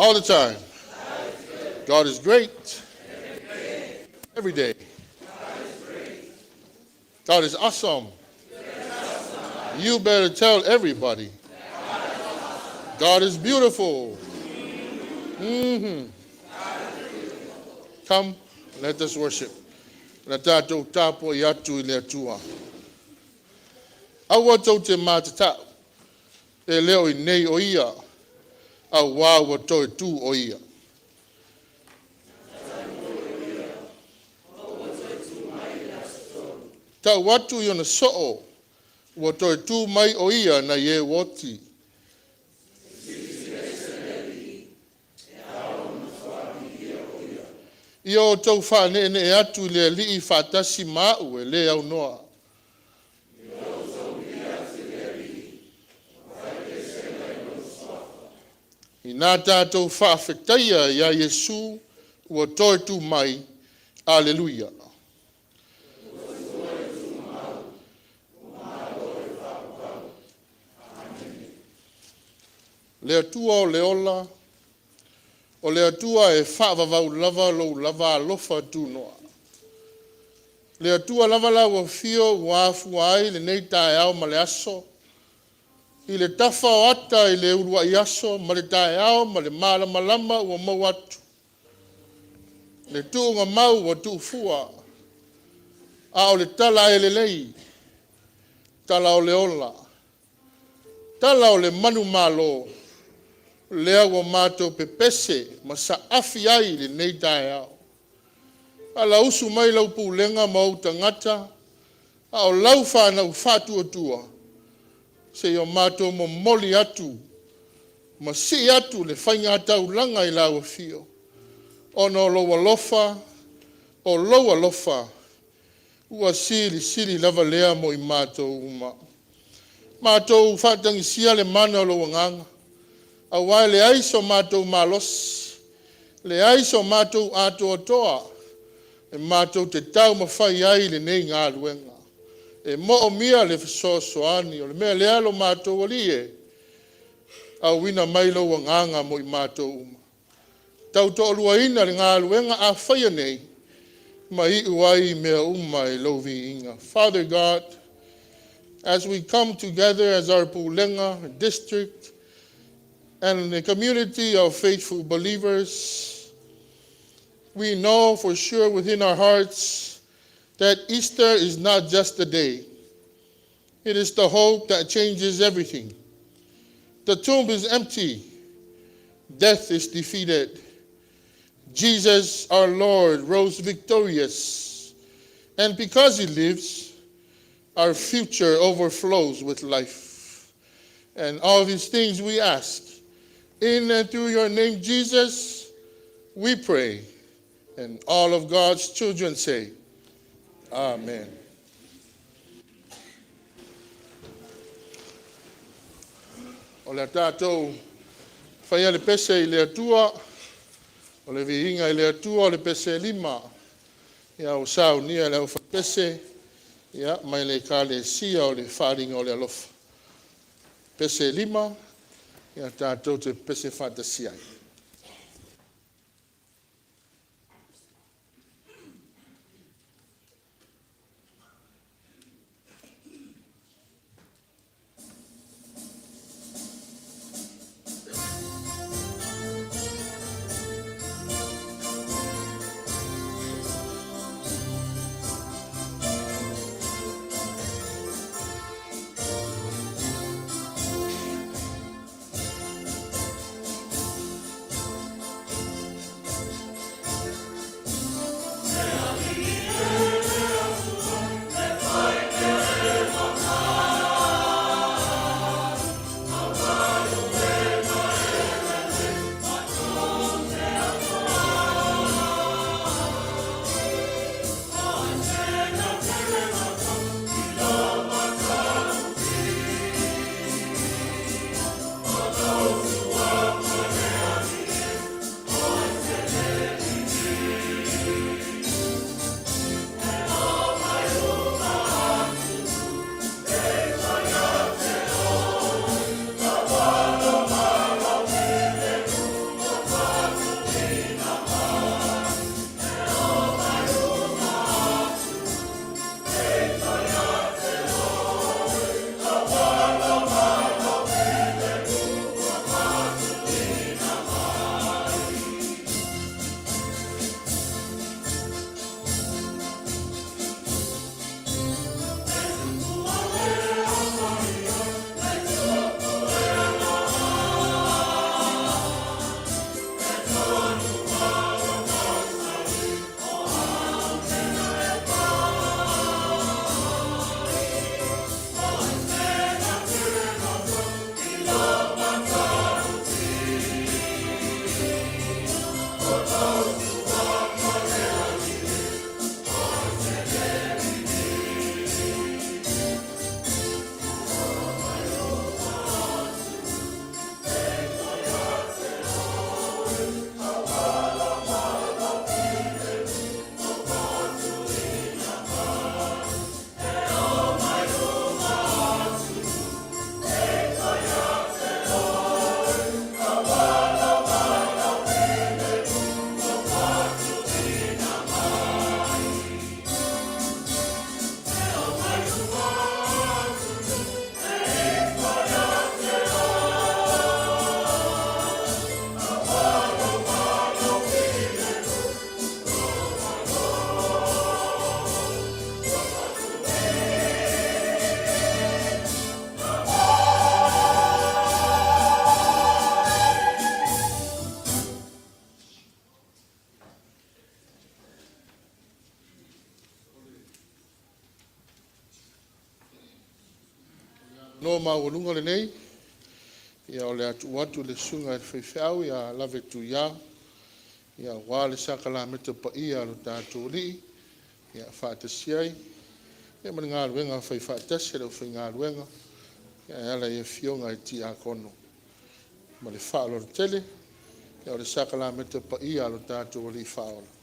All the time. God is great. Every day. God is awesome. You better tell everybody. God is beautiful. Come, let us worship. Na tātou tāpoi atu i le Atua. Aua tou te matatau, e le o i inei o ia, auā ua toe tū o ia. Tau atu i ona soo, ua toe tū mai o ia nai e ua oti. Ia o tou whaanee atu i le alii whaatasi ma au e le au noa. I nā tātou whaafetaia ia Iesu ua toe tū mai. Aleluia. Le Atua o le ola, o le Atua e faavavau lava lou lava alofa tunoa. Le Atua lava la ua fio ua afua ai lenei taeao ma le aso, i le tafa o ata i le uluai aso ma le taeao ma le malamalama ua maua atu, le tuugamau ua tuufua, a o le tala e lelei, tala o le ola, tala o le manumalo, lea ua matou pepese ma saafi ai i lenei taeao. Alausu mai lau pulega ma ou tagata, a o lau fanau faatuatua, seia matou momoli atu ma sii atu le faigataulaga i lau afio, ona o lou alofa, o lou alofa, ua silisili lava lea mo i matou uma. Matou faatagisia le mana o lou agaga, aua e leai so matou malosi, leai so matou atoatoa, e matou te taumafai ai i lenei galuega. E moomia le fesoasoani, o le mea lea lo matou Alii e, auina mai lou agaga mo i matou uma. Tautoaluaina le galuega a faia nei, ma iu ai mea uma i lou viiga. Father God, as we come together as our Pulega district and the community of faithful believers, we know for sure within our hearts that Easter is not just a day. It is the hope that changes everything. The tomb is empty. Death is defeated. Jesus, our Lord, rose victorious. And because he lives, our future overflows with life. And all these things we ask in and through your name, Jesus, we pray. And all of God's children say, Amen. O le tatou faia le pese i le Atua, o le viiga i le Atua o le pese lima, ia o saunia le au pese, ia mai le ekalesia o le faaaliga o le alofa. Pese lima, ia tatou te pese faatasi ai. No maualuga lenei, ia o le a tuu atu i le susuga i le faifeau ia Lave Tuia, ia aua le sakalameta paia a lo tatou Alii, ia faatasi ai ia ma le galuega faifaatasi a le aufaigaluega e ala i afioga i tiakono. Ma le faaaloalo tele, ia o le sakalameta paia a lo tatou Alii Faaola.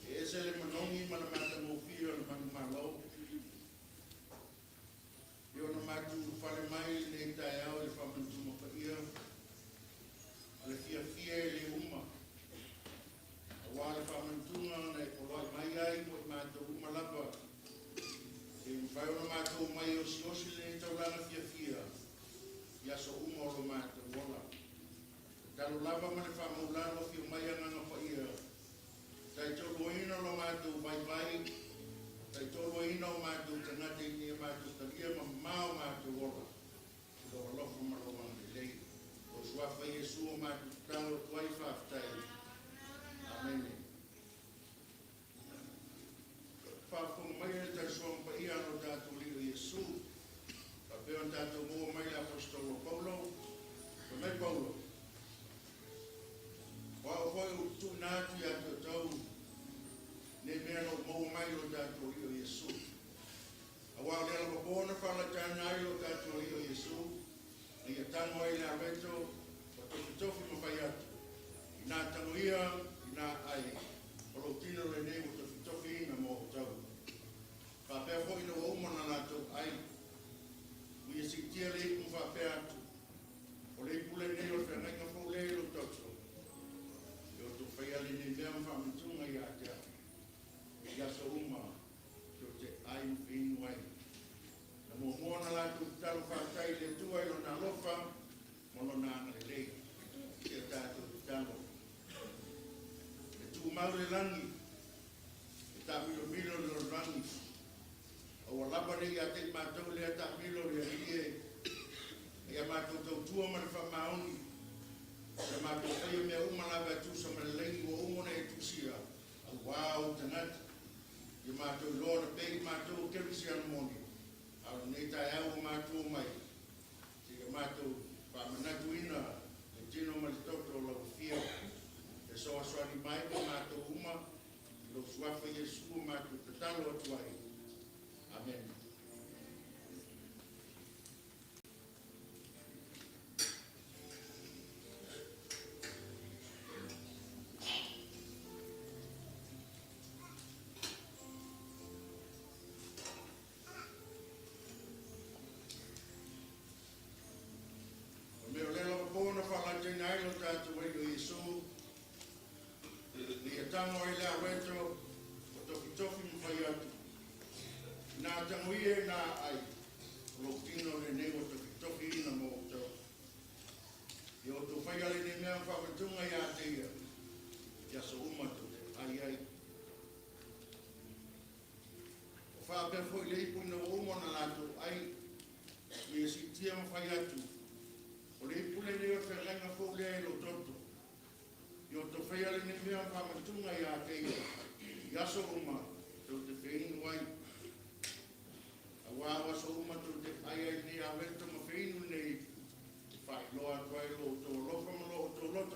E ese le manogi ma le matagofie o le manumalo e pei ona matou ulufale mai i lenei taeao i le faamanatuga paia a le fiafia e le uma, aua le faamanatuga na e poloai mai ai mo i matou uma lava, seia mafai ona matou omai e osiosi lenei taulaga fiafia i aso uma o lo matou ola. Tatalo lava ma le faamaualalo, afio mai Agaga Paia, taitoaluaina lo matou vaivai, taitoaluaina o matou tagata ina ia matou talia ma mamao o matou ola i lou alofa ma lou agalelei. O le suafa Iesu ua matou tatalo atu ai, faafetai. Amene. Faafofoga mai le talisoaga paia a lo tatou Alii o Iesu, faapea ona tatou maua mai le Aposetolo o Paulo. Fai mai Paulo, o au foi ua tuuina atu ia te outou nei mea na ou maua mai lo tatou Alii o Iesu. Aua o le lava po na faalaitaina ai lo tatou Alii o Iesu, na ia tago ai le aweto o tofitofi ma fai atu, ina tago ia, ina ai, o lou tino lenei ua tofitofiina mo outou. Faapea foi ina ua uma ona latou ai, ua ia siitia le ipu ma faapea atu, o le ipu lenei o le feagaiga fou lea i lou toto, e outou faia lenei mea ma faamanatuga ia te au, i aso uma tou te ai ma feinu ai. Na muamua ona latou tatalo faafetai i le Atua i lona alofa ma lona agalelei. Ia tatou tatalo. E tumau le lagi, e taamilomilo le lalolagi, aua lava ne i ia te i matou lea taamilo le Alii e, a ia matou tautua ma le faamaoni, ia matou faia mea uma lava e tusa ma le laini ua uma ona e tusia, aua ou tagata. Ia matou iloa ona pei matou o kerisiano moni, a o lenei taeao ua matou omai, seia matou faamanatuina le tino ma le toto o lau afio. Fesoasoani mai mo matou uma, i lou suafa Iesu ua matou tatalo atu ai. Amene. O mea o lea lava po na faalaitaina ai lo tatou Alii o Iesu, na ia tago ai le aweto o tofitofi ma fai atu, ina tago ia ina ai, o lou tino lenei ua tofitofiina mo outou. Ia outou faia lenei mea ma faamanatuga ia te ia, i aso uma tou te ai ai. O faapea foi le ipu ina ua uma ona latou ai, ua ia siitia ma fai atu, o le ipu lenei o le feagaiga fou lea i lou toto. Ia outou faia lenei mea ma faamanatuga ia te ia, i aso uma tou te feinu ai. Aua o aso uma tou te ai ai i lenei aweto ma feinu lenei ipu, e faailoa atu ai lo outou alofa ma lo outou loto.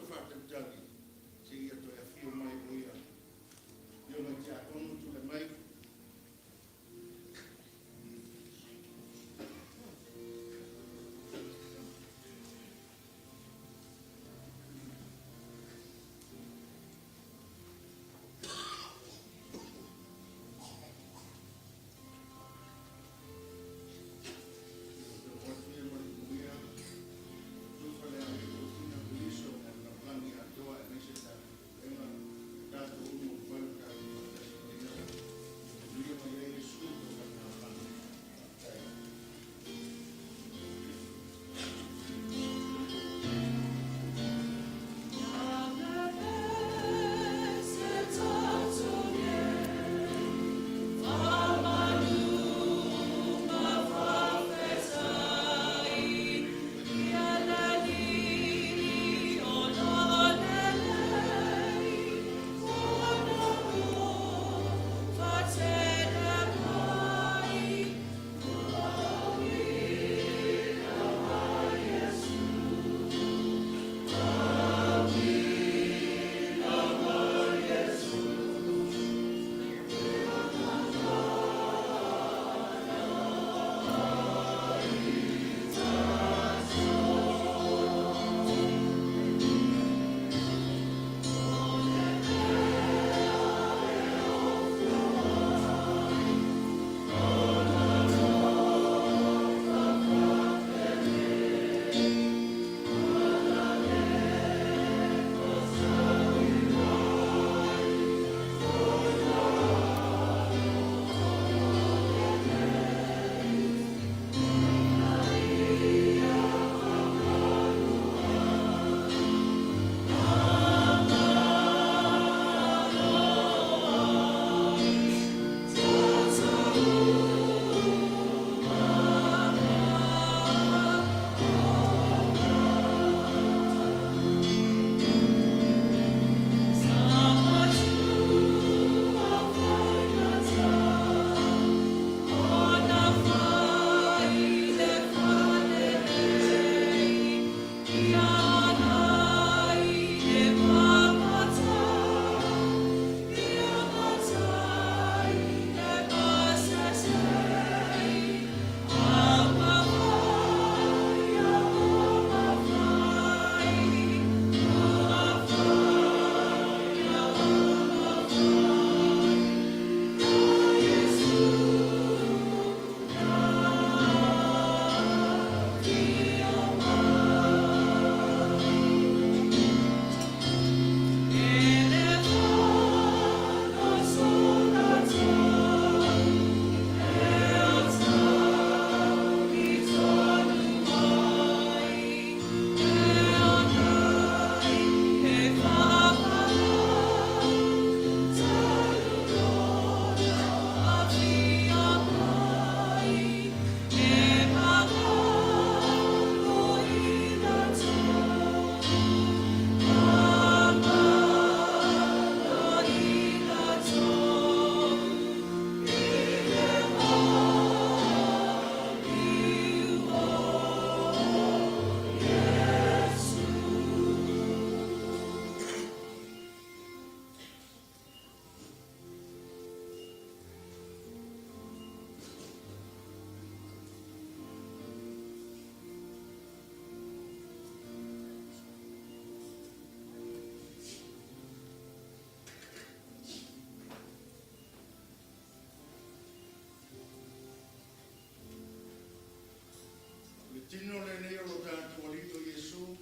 Tino lenei o lo tatou Alii o Iesu,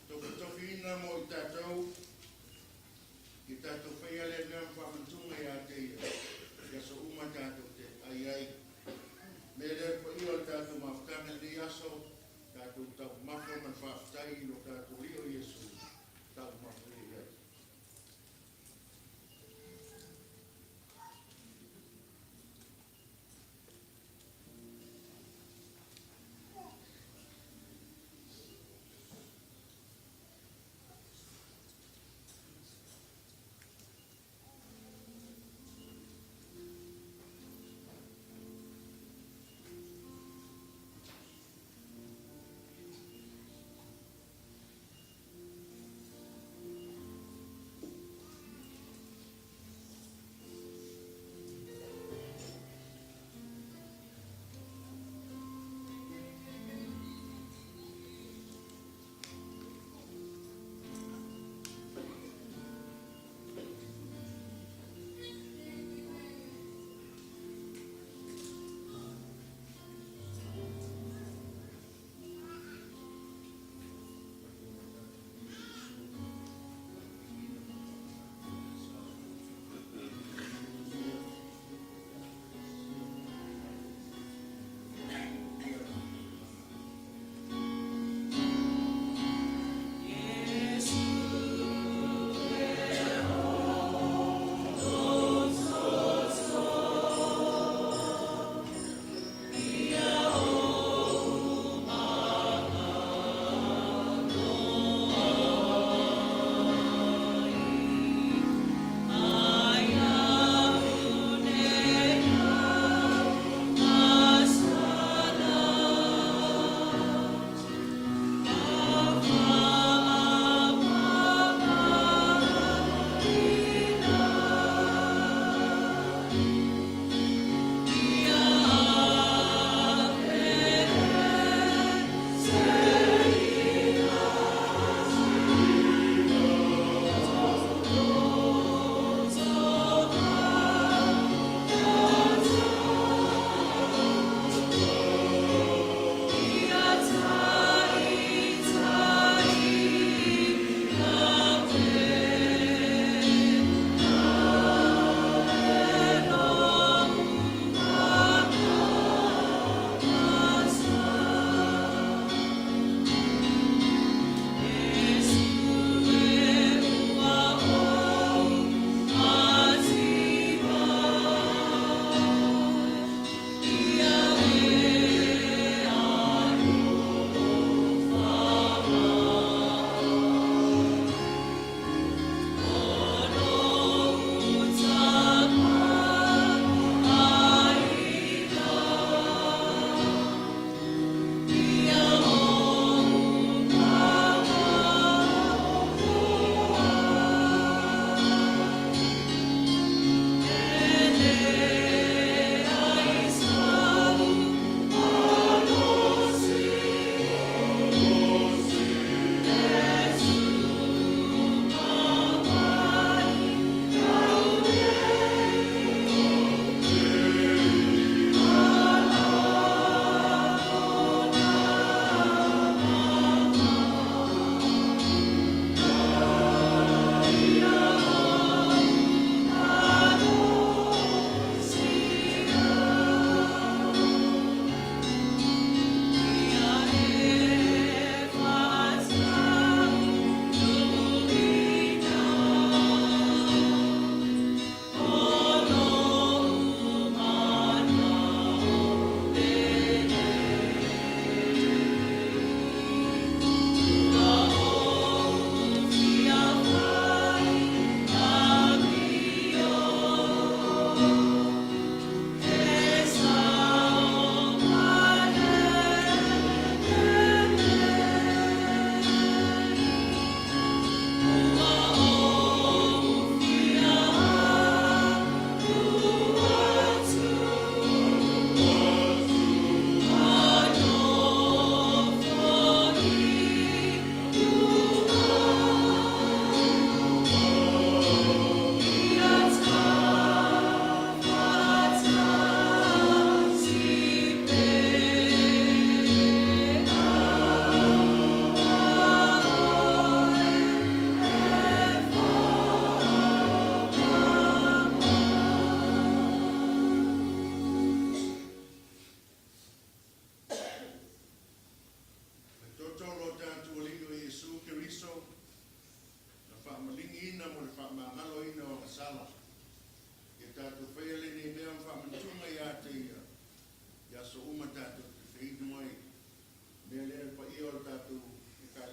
tofitofiina mo i tatou, i tatou faia lea mea ma faamanatuga ia te ia, i aso uma tatou te ai ai. Me lea le paia o le tatou mafutaga i lenei aso, tatou taumafa ma le faafetai i lo tatou Alii o Iesu, taumafa ia i ai.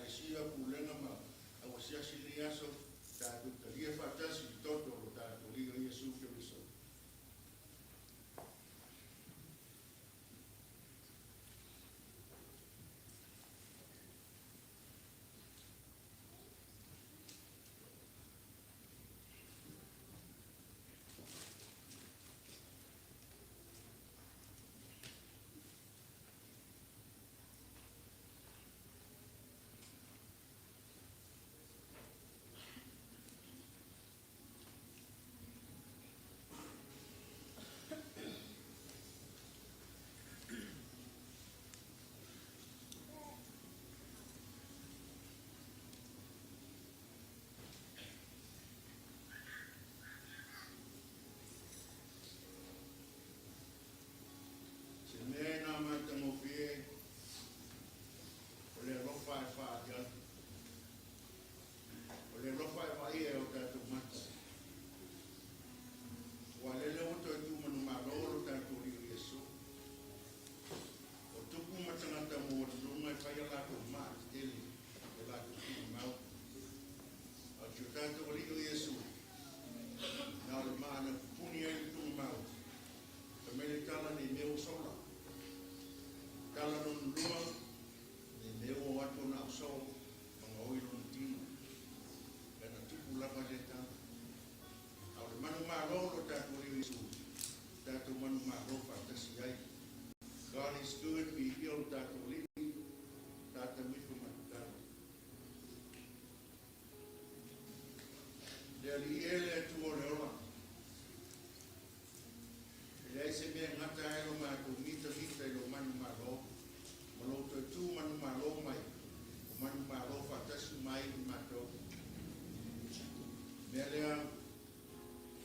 Ekalesia, pulega ma au asiasi i lenei aso, tatou talia faatasi i le toto o lo tatou Alii o Iesu Keriso. Se mea e na matagofie o le alofa e faaaliali, o le alofa e vaaia e o tatou mata. Ua lele ua toe tu manumalo lo tatou Alii o Iesu. O tupu ma tagata maualuluga e fai a latou maa tetele i latou tumamau. A o si o tatou Alii o Iesu, na o le maa na pupuni ai le tumamau. Fai mai le tala nei mea ua sola. Tala lona lua, nei mea ua o atu ona ausoo ma gaoi lona tino. Pe na tupu lava lea tala. A o le manumalo o lo tatou Alii o Iesu, tatou manumalo faatasi ai. God is good, viiia lo tatou Alii, tatou ifo ma tatalo. Le Alii e, le Atua o le ola, e leai se mea e gata ai lo matou mitamita i lo manumalo, ma lou toe tu manumalo mai, o manumalo faatasi uma ai ma matou. Mea lea,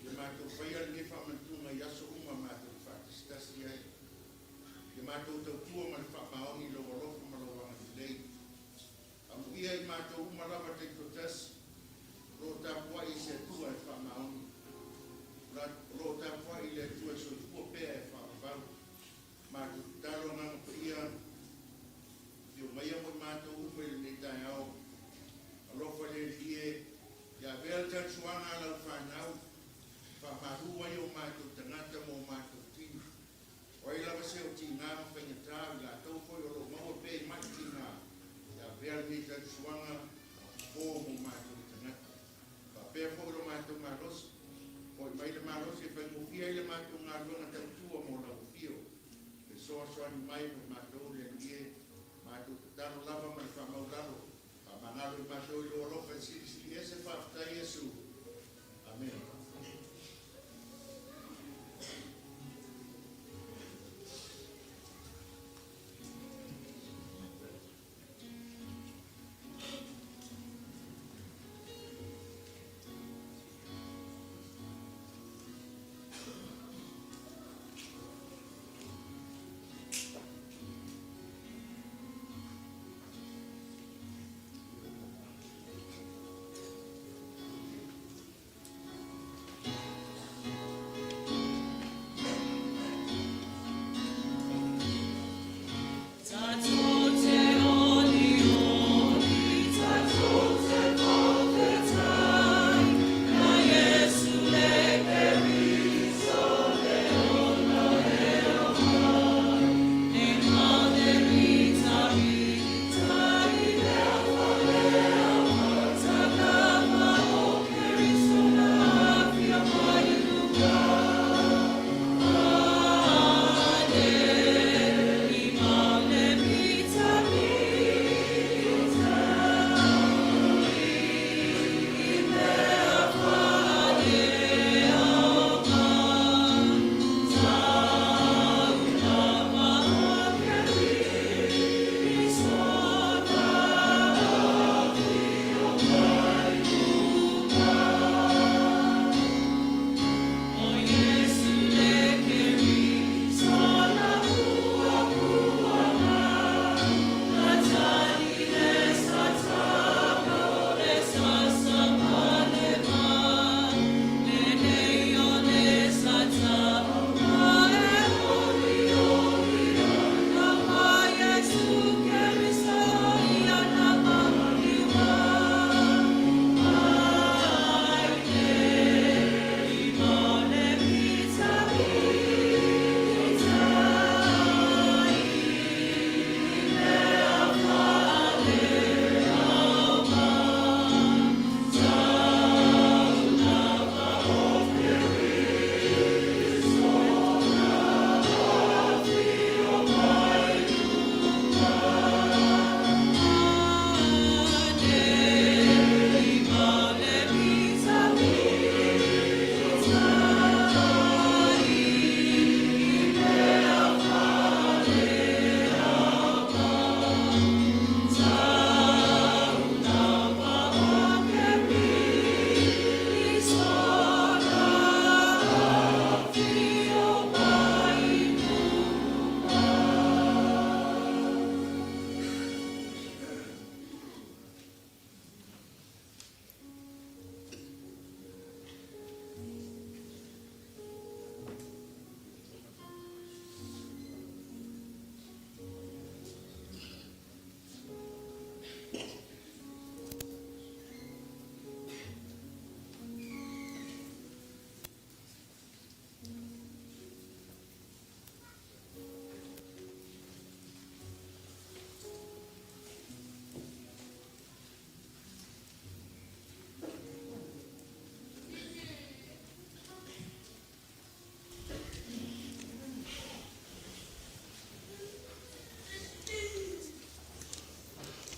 ia matou faia lenei faamanatuga i aso uma matou te faatasitasi ai. Ia matou tautua ma le faamaoni i lou alofa ma lou agalelei. Amuia i matou uma lava taitoatasi, o lo o tapuai i se Atua e faamaoni. O lo o tapuai i le Atua e soifua pea e faavavau. Matou tatalo Agaga Paia, afio maia mo i matou uma i lenei taeao. Alofa le Alii e, ia avea le tausuaga a lau fanau, faamalu ai o matou tagata ma o matou tino. O ai lava se o tiga ma faigata, o i latou foi o lo o maua pea i mai tiga, ia avea lenei tausuaga fofo mo matou tagata. Faapea foi lo matou malosi, fo'i mai le malosi e faigofie ai le matou galuega tautua mo lau afio. Fesoasoani mai mo matou le Alii e, matou tatalo lava ma le faamaulalo, faamagalo i matou i lou alofa e silisili ese. Faafetai Iesu. Amene.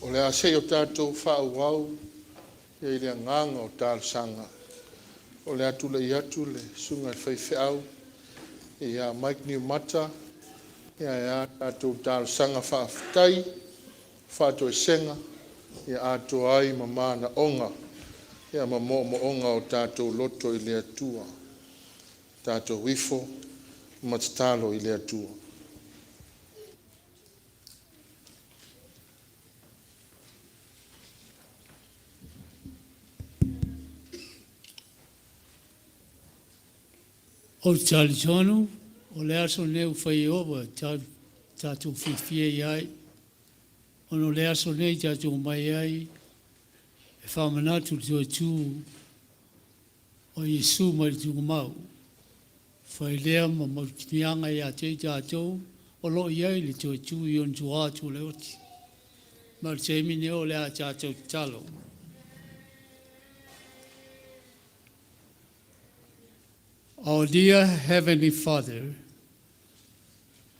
O le a se'i o tatou faaauau i le agaga o talosaga. O le a tulai atu le susuga i le faifeau ia Mike Niumata e a tatou talosaga faafetai, faatoesega atoa ai ma manaoga ma moomooga o tatou loto i le Atua. Tatou ifo ma tatalo i le Atua. Ou te talitonu o le aso lenei ua fai e Ieova tatou fiafia ai, ona o le aso lenei tatou omai ai e faamanatu le toe tu o Iesu mai le tulimau, fai lea ma mautiniaga ia te i tatou o lo o i ai le toe tu i ona tua atu o le oti. Ma o le taimi lenei o le a tatou tatalo. Our dear Heavenly Father,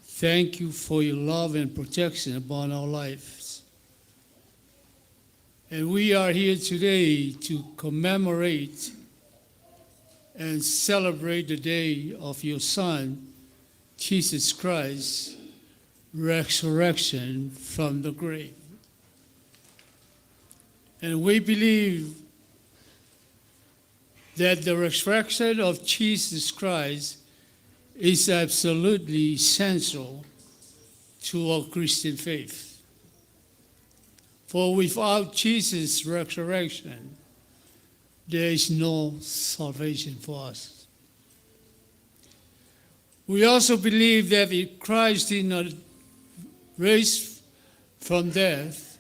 thank you for your love and protection upon our lives. And we are here today to commemorate and celebrate the day of your Son, Jesus Christ, resurrection from the grave. And we believe that the resurrection of Jesus Christ is absolutely essential to our Christian faith. For without Jesus' resurrection, there is no salvation for us. We also believe that if Christ did not raise from death,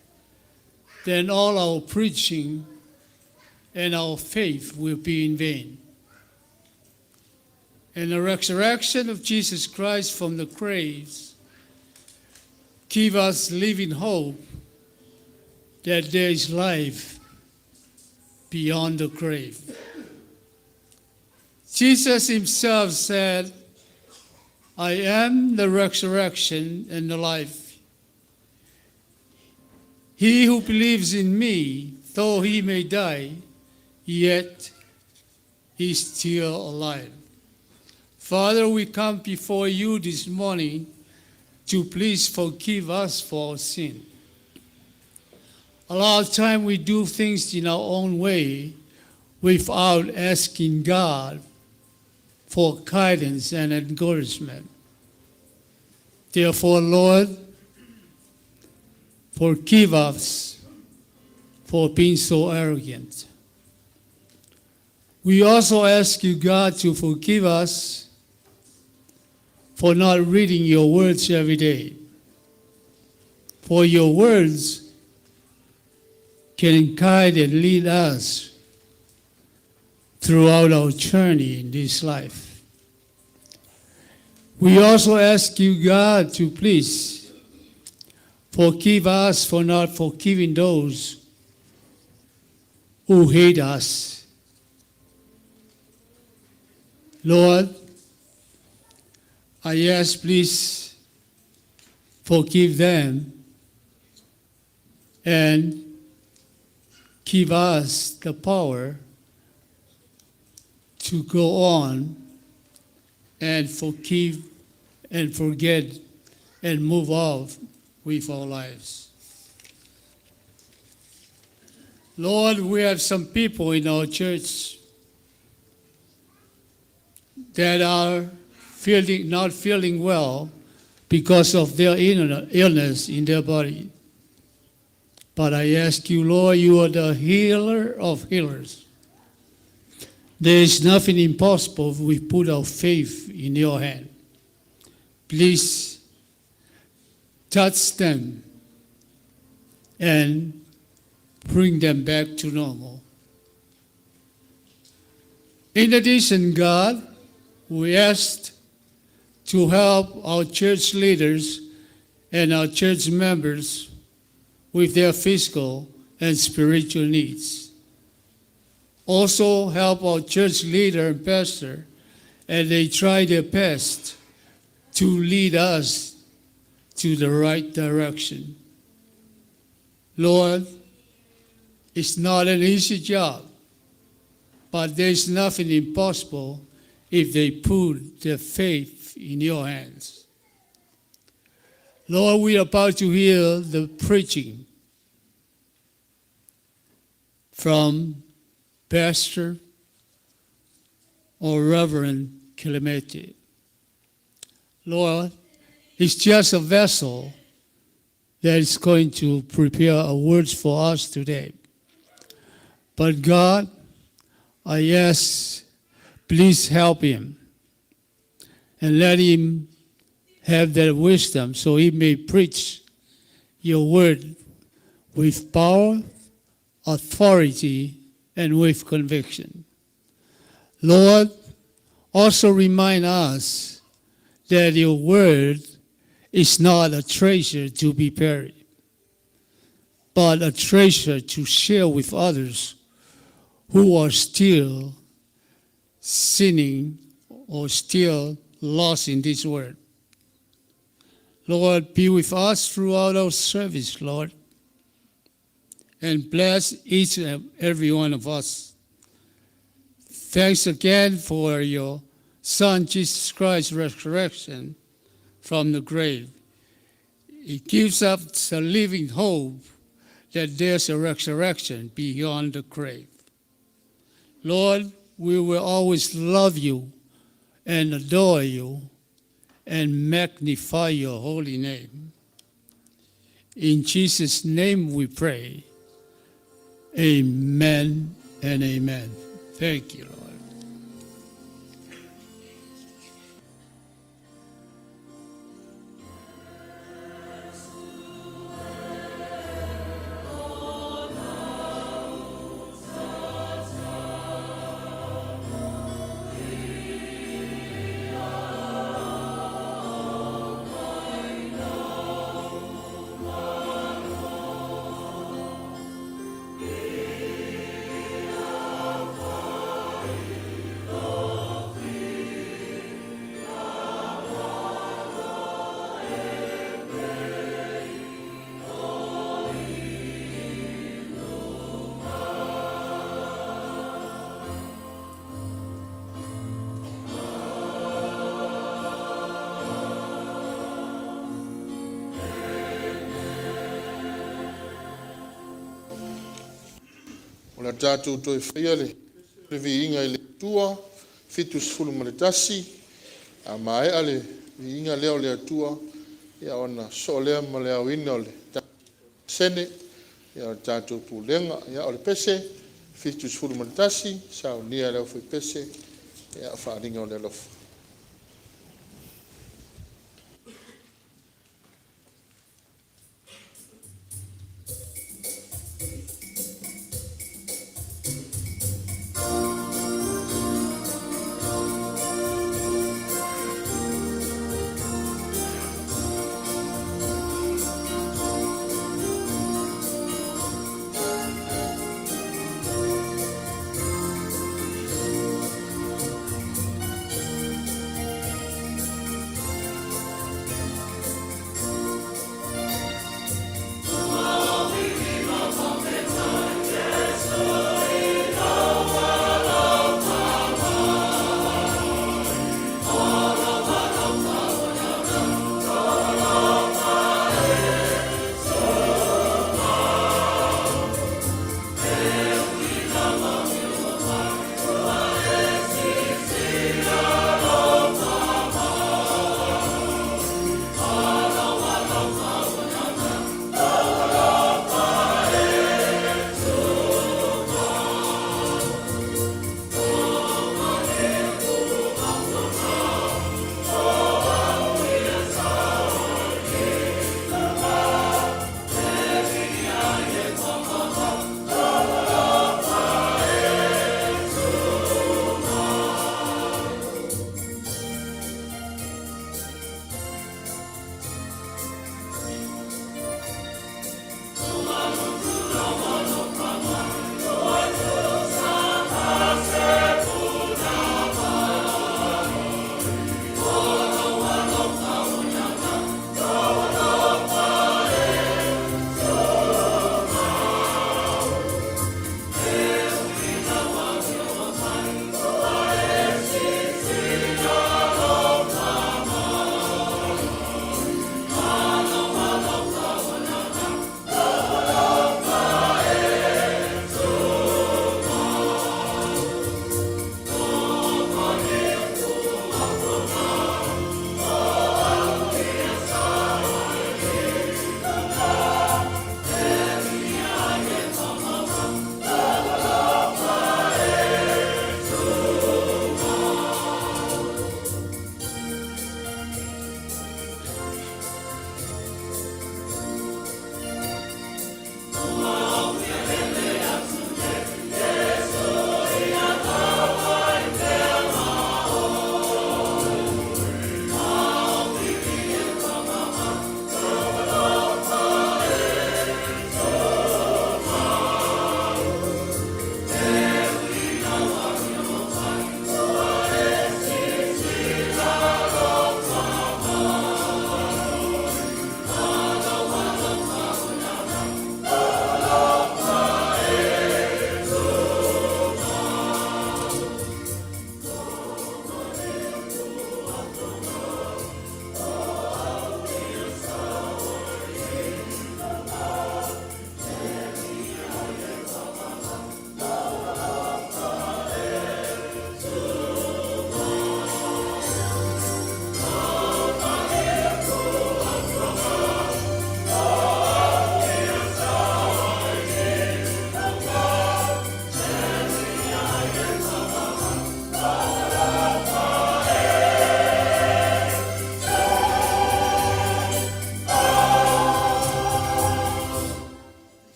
then all our preaching and our faith will be in vain. And the resurrection of Jesus Christ from the graves give us living hope that there is life beyond the grave. Jesus himself said, "I am the resurrection and the life. He who believes in me, though he may die, yet he is still alive." Father, we come before you this morning to please forgive us for our sin. A lot of time we do things in our own way without asking God for guidance and encouragement. Therefore, Lord, forgive us for being so arrogant. We also ask you, God, to forgive us for not reading your words every day. For your words can guide and lead us throughout our journey in this life. We also ask you, God, to please forgive us for not forgiving those who hate us. Lord, I ask, please forgive them and give us the power to go on and forgive and forget and move on with our lives. Lord, we have some people in our church that are feeling not feeling well because of their illness in their body. But I ask you, Lord, you are the healer of healers. There is nothing impossible if we put our faith in your hand. Please touch them and bring them back to normal. In addition, God, we asked to help our church leaders and our church members with their physical and spiritual needs. Also, help our church leader and pastor as they try their best to lead us to the right direction. Lord, it's not an easy job, but there's nothing impossible if they put their faith in your hands. Lord, we are about to hear the preaching from Pastor or Reverend Kelemete. Lord, it's just a vessel that is going to prepare a words for us today. But God, I ask, please help him and let him have that wisdom so he may preach your word with power, authority, and with conviction. Lord, also remind us that your word is not a treasure to be buried, but a treasure to share with others who are still sinning or still lost in this world. Lord, be with us throughout our service, Lord, and bless each and every one of us. Thanks again for your Son, Jesus Christ's resurrection from the grave. It gives us a living hope that there's a resurrection beyond the grave. Lord, we will always love you and adore you and magnify your holy name. In Jesus' name we pray. Amen and amen. Thank you, Lord. O le tatou toe faia le viiga i le Atua 71, a maea le viiga lea o le Atua, ia ona sosoo lea ma le aoina o le sene o le tatou pulega. Ia, o le pese 71, saunia e le aufaipese le faaaliga o le alofa.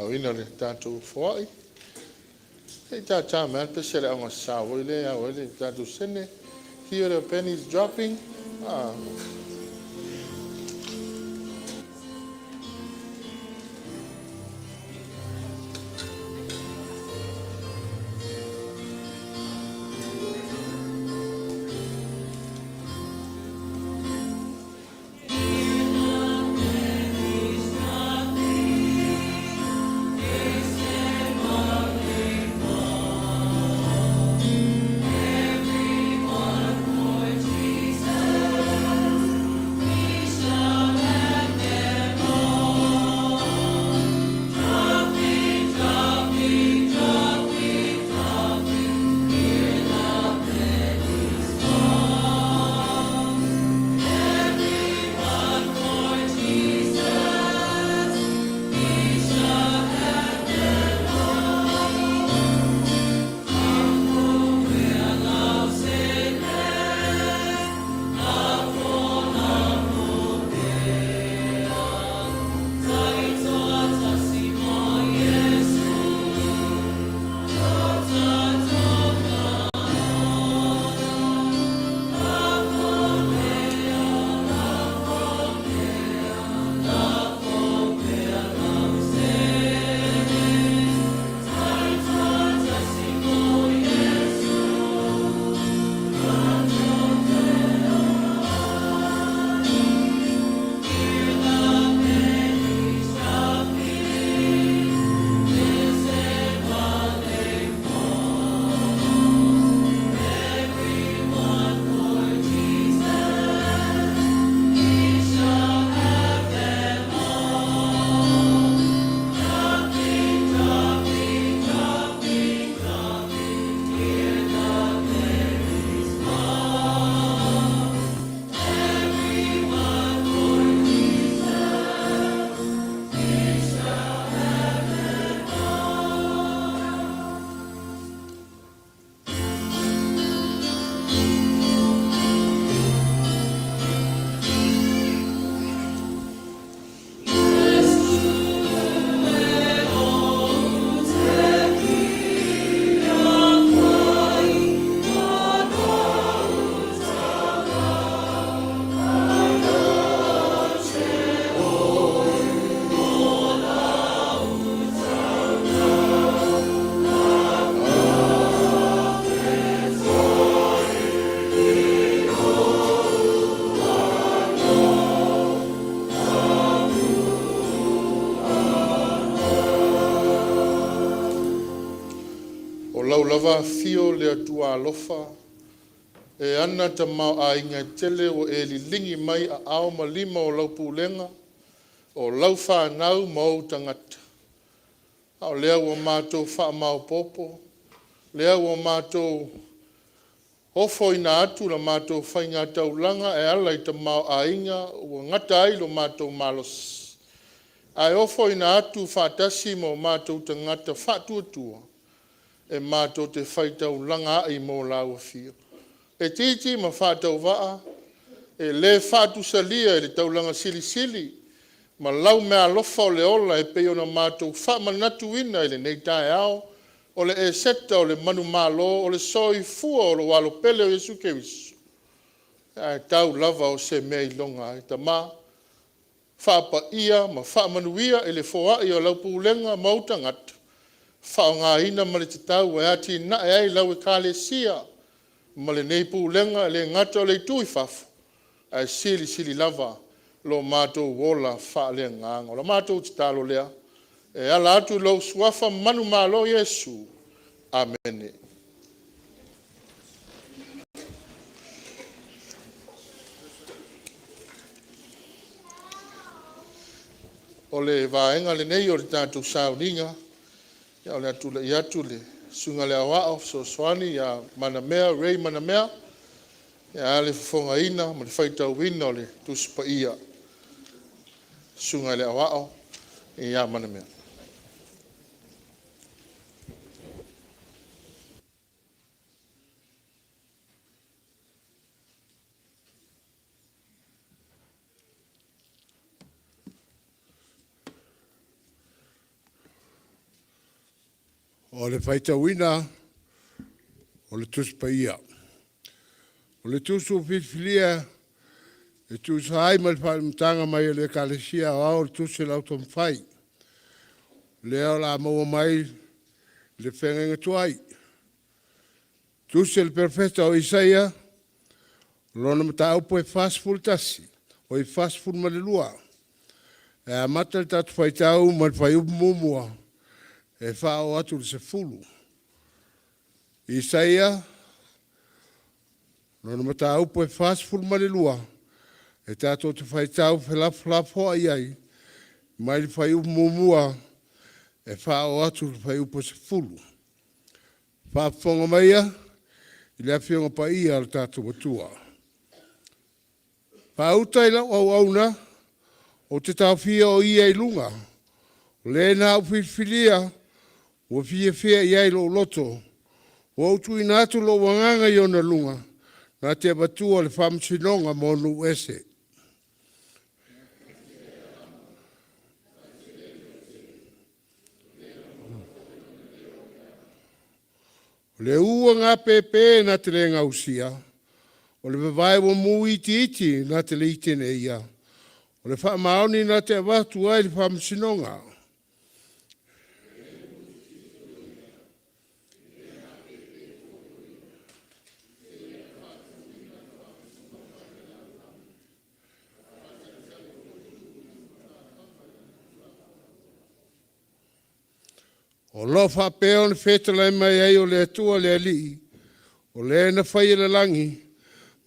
Auina le tatou foai. Hei tā tā mai pese le aonga sa o le au le tatou sene. Hear the pennies dropping. Ah. O lau lava fio le atua alofa e ana ta mao a inga tele o e liligi mai a ao ma lima o lau pulega o lau whanau mau tangata. A o lea ua mātou wha lea ua mātou ofo ina atu la mātou whainga taulanga e ala i te mao ainga ua ngata ai lo mātou malos. Ae ofo ina atu whaatasi mo mātou tangata whaatuatua e mātou te whaitaulanga ai mo lau afio. E titi ma whaatau waa, e le whaatusalia e le taulanga silisili, ma lau mea alofa o le ola e pei ona mātou faamanatuina i lenei taeao, o le eseta o le manumalo o le soifua o lou Alo pele o Iesu Keriso, ae tau lava o se mea iloga ai. Tama, faapaia ma faamanuia i le foai o lau pulega ma ou tagata, faaaogaina ma le tatau e atinae ai lau Ekalesia ma lenei pulega, e le gata o le itu i fafo, ae silisili lava lo matou ola faaleagaga. O le matou tatalo lea e ala atu i lou suafa manumalo o Iesu. Amene. O le vaega lenei o le tatou sauniga, ia o le a tulai atu le Susuga i le Aoao Fesoasoani ia Manamea Ray Manamea, ae a le fofogaina ma le faitauina o le Tusi Paia. Susuga i le Aoao ia Manamea. O le faitauina o le Tusi Paia. O le tusi ua filifilia e tusa ai ma le faamatalaga mai a le Ekalesia Aoao o le Tusi a le Au Taumafai, lea o le a maua mai le feagaiga tuai. Tusi a le Perofeta o Isaia, lona mataupu e 41, oi 42. E amata le tatou faitau mai le fuaiupu muamua e faaoo atu i le 10. Isaia, lona mataupu e 42, e tatou te faitau felafolafoai ai mai le fuaiupu muamua e faaoo atu i le fuaiupu e 10. Faafofoga maia i le Afioga Paia a lo tatou Atua. Faauta i lau auauna, ou te taofia o ia i luga, o le na ou filifilia, ua fiafia i ai lou loto. Ua ou tuuina atu lou agaga i ona luga, na te avatua le faamasinoga mo nuu ese. O le u aga pepe na te le gausia, o le vavae ua mu itiiti na te le teneia, o le faamaoni na te avatu ai le faamasinoga. O lo o faapea ona fetalai mai ai o le Atua le Alii, o Le na faia le lagi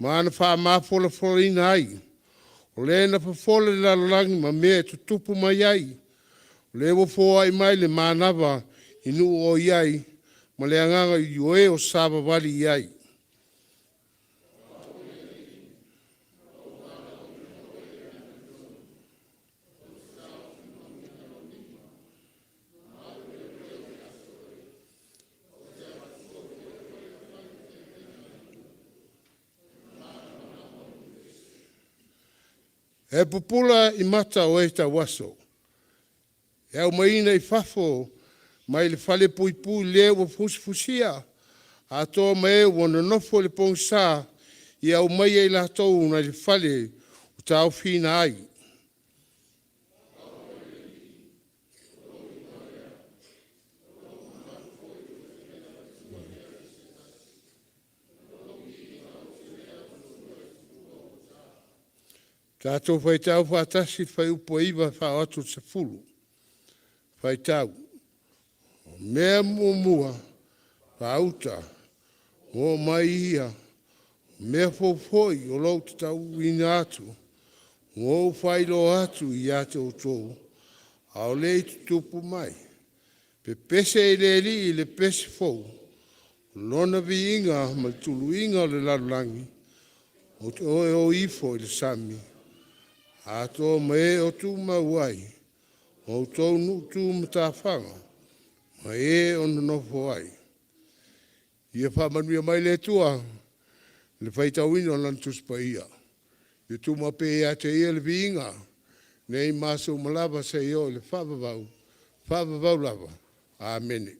ma ana faamafolafolaina ai, o Le na fofola le lalolagi ma mea e tutupu mai ai, o Le ua foai mai le manava i nuu o i ai, ma le agaga ioe o savavali i ai. E pupula i mata o e tauaso, e aumaina i fafo mai le falepuipui le ua fusifusia atoa ma e ua nonofo i le pogisa. Ia aumaia i latou nai le fale ua taofiina ai. Tatou faitau faatasi le fuaiupu e 9 e faaoo atu i le 10. Faitau: O mea muamua faauta ua oo mai ia, o mea fou foi o lo o ou tatauina atu. Ua ou faailoa atu ia te outou a o le i tutupu mai. Pepese i le Alii i le pese fou, o Lona viiga ma le tuluiga o le lalolagi. Ou te o ifo i le sami, atoa ma e o tumau ai, o outou nuu tumatafaga ma e o nonofo ai. Ia faamanuia mai le Atua i le faitauina o Lana Tusi Paia. Ia tumau pea ia te Ia le viiga, nei ma aso uma lava seia oo i le faavavau, faavavau lava. Amene.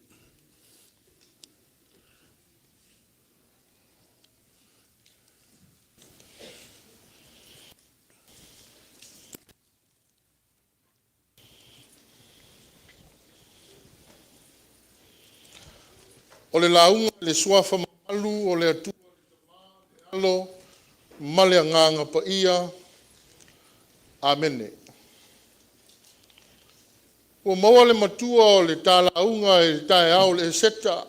O le lauga i le Suafa mamalu o le Atua le Tama le Alo ma le Agaga Paia. Amene. Ua maua le matua o le ta lauga i le taeao o le Eseta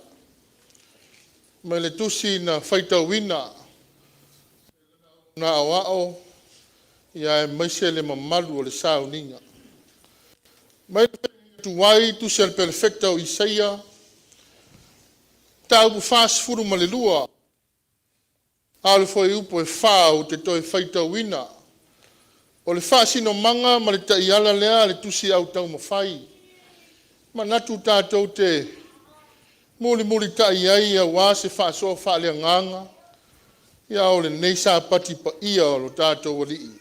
mai le tusi na faitauina na aoao aemaise le mamalu o le sauniga. Mai le tuai tusi a le Perofeta o Isaia, mataupu 42 a o le fuaiupu e 4 ou te toe faitauina. O le faasinomaga ma le taiala lea a le Tusi Au Taumafai, e manatu tatou te mulimulitai ai aua se faasoa faaleagaga a o lenei Sapati paia o lo tatou Alii.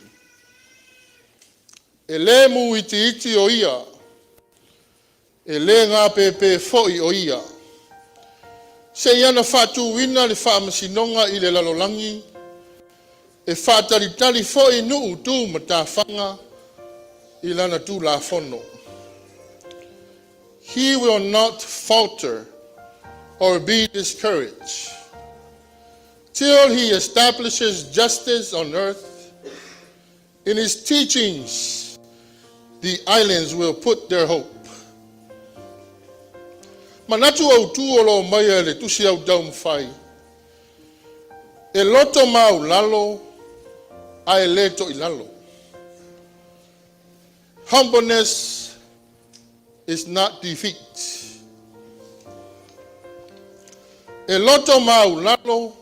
E le mu itiiti o Ia, e le gapepe foi o Ia. Seia na faatuina le faamasinoga i le lalolagi e faatalitali foi nuu tu matafaga i lana tulafono. He will not falter or be discouraged till he establishes justice on earth. In his teachings, the islands will put their hope. Manatu autū o lo mai e le tusi au taumafai. E loto maulalo ae le toilalo. Humbleness is not defeat. E loto maulalo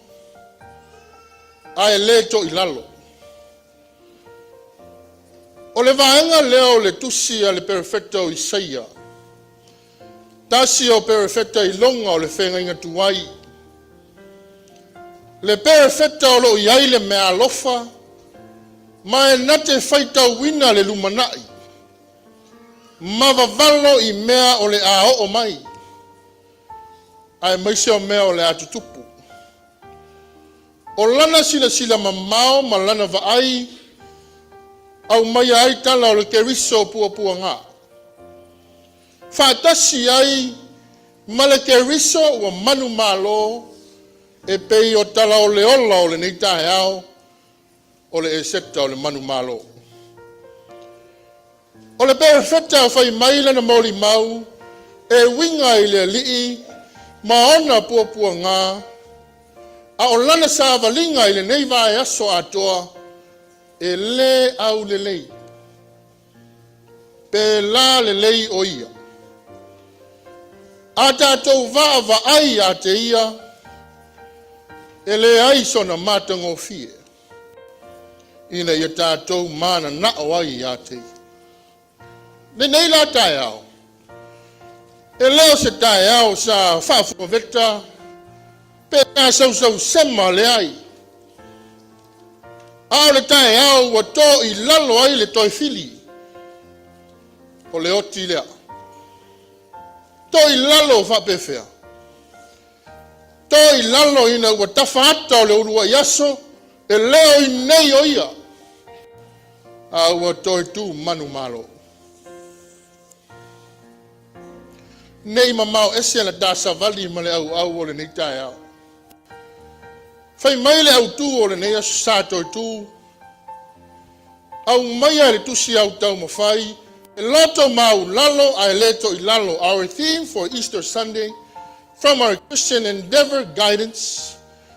ae le toilalo. O le vaega lea o le tusi a le perofeta o Isaia. Tasi o perofeta iloga o le feagaiga tuai. Le perofeta o lo o i ai le meaalofa ma e na te faitauina le lumanai ma vavalo i mea o le a oo mai, aemaise o mea o le a tutupu. O lana silasila mamao ma lana vaai aumaia ai tala o le Keriso puapuaga. Faatasi ai ma le Keriso ua manumalo e pei o tala o le ola o lenei taeao o le Eseta o le manumalo. O le perofeta fai mai lana molimau e uiga i le alii ma ona puapuaga, a o lana savaliga i lenei vaiaso atoa e le aulelei, pe la lelei o ia. A tatou vaavaai ia te ia, e leai sona matagofie, ina ia tatou mananao ai ia te ia. Lenei la taeao, e le o se taeao sa faafufuveta pe sa sausausema, leai, a o le taeao ua to i lalo ai le toefili o le oti lea. To i lalo faapefea? To i lalo ina ua tafa ata o le uluai aso e leo i nei o ia, a ua toe tu manumalo. Nei mamao ese la ta savali ma le auau o lenei taeao. Fai mai le autū o lenei aso sa toe tu, aumaia le tusi au taumafai, e loto maulalo ae le toilalo. Our theme for Easter Sunday from our Christian Endeavor guidance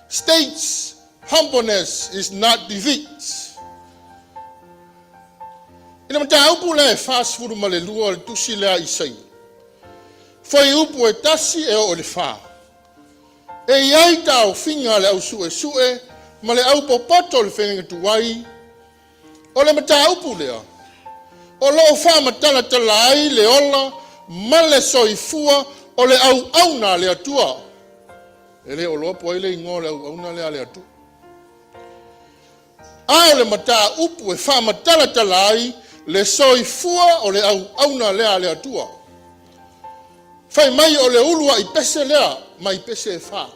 states humbleness is not defeat. I le mataupu lea e 42 o le tusi lea a Isaia, fuaiupu 1 e oo i le 4, e i ai taofiga a le au suesue ma le au popoto o le feagaiga tuai o le mataupu lea, o lo o faamatalatala ai le ola ma le soifua o le auauna a le Atua. E le o loa po ai le igoa o le auauna lea a le Atua. A o le mataupu e faamatalatala ai le soifua o le auauna lea a le Atua. Fai mai o le uluai pese lea mai pese e fa.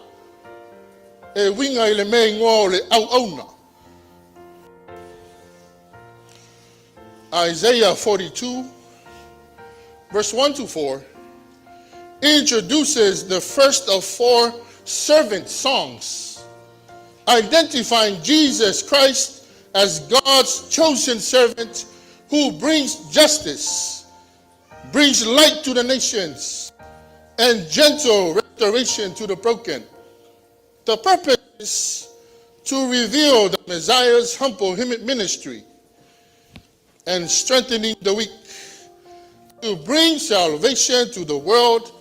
E uiga i le mea igoa o le auauna. Isaiah 42, verse 1 to 4, introduces the first of four servant songs, identifying Jesus Christ as God's chosen servant who brings justice, brings light to the nations, and gentle restoration to the broken. The purpose is to reveal the Messiah's humble ministry and strengthening the weak, to bring salvation to the world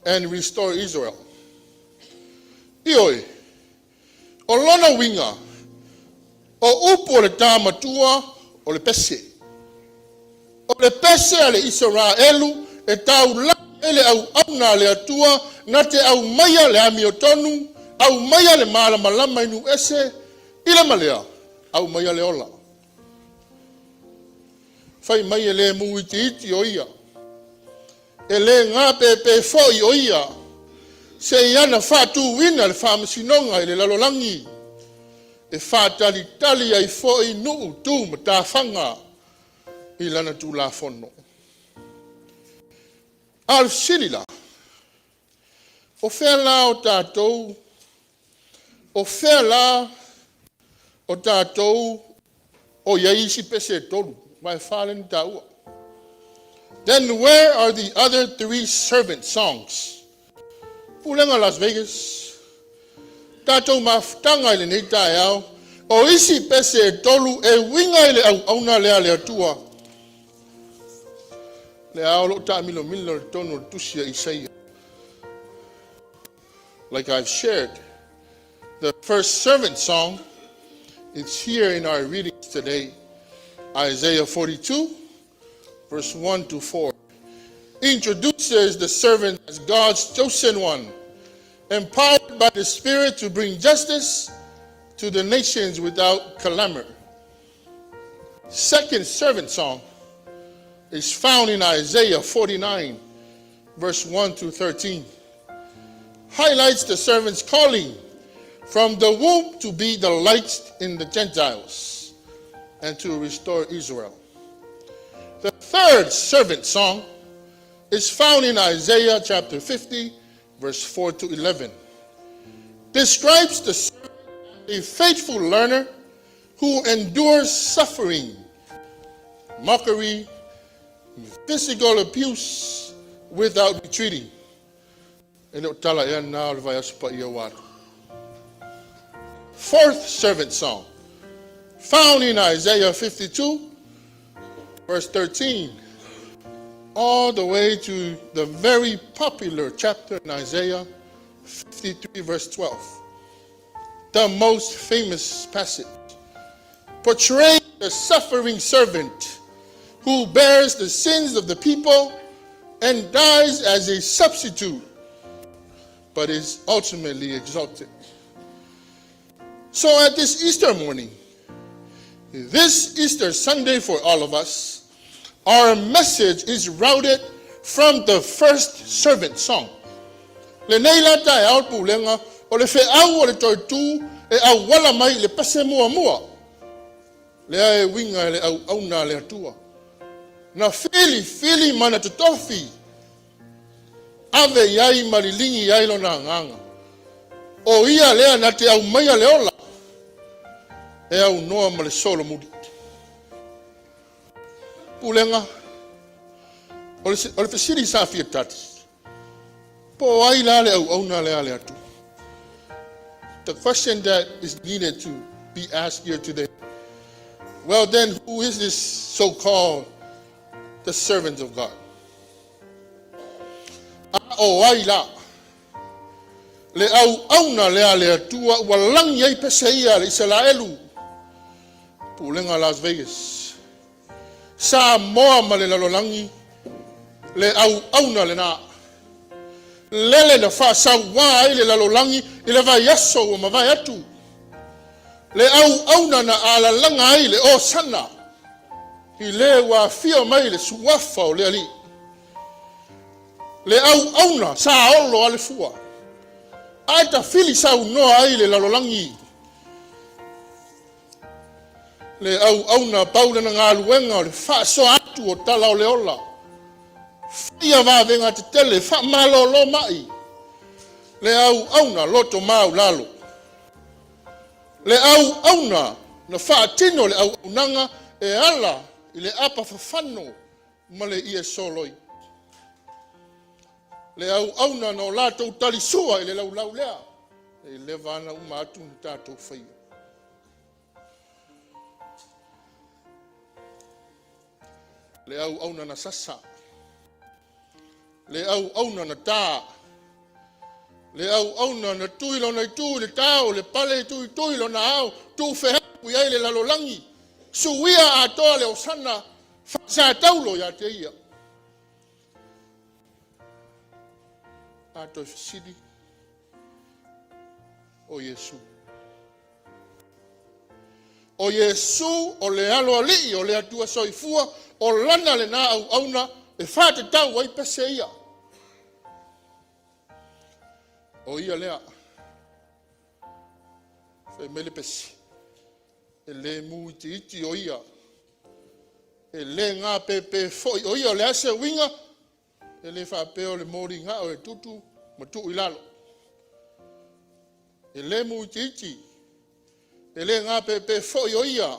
and restore Israel. Ioe, o lona uiga, o upu o le tāmatua o le pese. O le pese a le Isaraelu e taulai e le auauna a le Atua na te aumaia le amiotonu, aumaia le malamalama i nuu ese, i le malea, aumaia le ola. Fai mai e le mu iti iti o ia. E le ngā pepe foi o ia. Seia na faatuina le faamasinoga i le lalolagi e faatalitali ai foi nuu tu ma tafaga i lana tulafono. A o le fesili la, o fea la o tatou, o fea la o tatou o i ai isi pese e tolu, aua e fa lea na taua. Then where are the other three servant songs? Pulega Las Vegas, tatou mafutaga i lenei taeao, o isi pese e tolu e uiga i le auauna lea a le Atua. Lea o loo taamilomilo i totonu o le tusi a Isaia. Like I've shared, the first servant song is here in our readings today. Isaiah 42, verse 1 to 4, introduces the servant as God's chosen one, empowered by the Spirit to bring justice to the nations without clamor. Second servant song is found in Isaiah 49, verse 1 to 13. Highlights the servant's calling from the womb to be the light in the Gentiles and to restore Israel. The third servant song is found in Isaiah chapter 50, verse 4 to 11. Describes the servant as a faithful learner who endures suffering, mockery, physical abuse without retreating. E le o tala ea na o le vai aso pa ia waru. Fourth servant song, found in Isaiah 52, verse 13, all the way to the very popular chapter in Isaiah 53, verse 12. The most famous passage portrays the suffering servant who bears the sins of the people and dies as a substitute, but is ultimately exalted. So at this Easter morning, this Easter Sunday for all of us, our message is routed from the first servant song. Lenei la taeao le pulega o le feau o le toe tu e auala mai i le pese muamua. Lea e uiga i le auauna a le Atua. Na filifili ma na totofi ave i ai ma liligi i ai lona agaga. O ia lea na te aumaia le ola e aunoa ma le solomuli. Pulega, o le fesili sa fia tali, po o ai la le auauna lea a le Atua? The question that is needed to be asked here today. Well then, who is this so-called the servant of God? A o ai la le auauna lea a le Atua ua lagi ai pese ia le Isaraelu. Pulega Las Vegas. Samoa ma le lalolagi le auauna lena. Lele na faasauā ai le lalolagi i le vaiaso ua mavae atu. Le auauna na alalaga ai le osana i le ua afio mai le suafa o le Alii. Le auauna sa olo a le fua. Ae tafili saunoa ai le lalolagi. Le auauna pau lana galuega o le faasoa atu o tala o le ola. Faia vavega tetele, faamalolo mai. Le auauna loto maulalo. Le auauna na faatino le auaunaga e ala i le apa fafano ma le ie soloi. Le auauna na o latou talisua i le laulau lea. E leva ana uma atu na tatou faia. Le auauna na sasa. Le auauna na tā. Le auauna na tui lona i tu i le tao, le pale i tui tui lona ao, tu feau i ai le lalolagi. Suia atoa le osana, faasataulo ia te ia. A toe fesili o Iesu. O Iesu o le alo alii o le Atua soifua o lana lena auauna e whātatau ai pese ia. O ia lea, fai mai le pese, e le mu itiiti o ia, e le gapepe foi o ia. O le a se uiga? E le faapea o le moligao e tutu ma tuu i lalo. E le mu itiiti, e le gapepe foi o ia,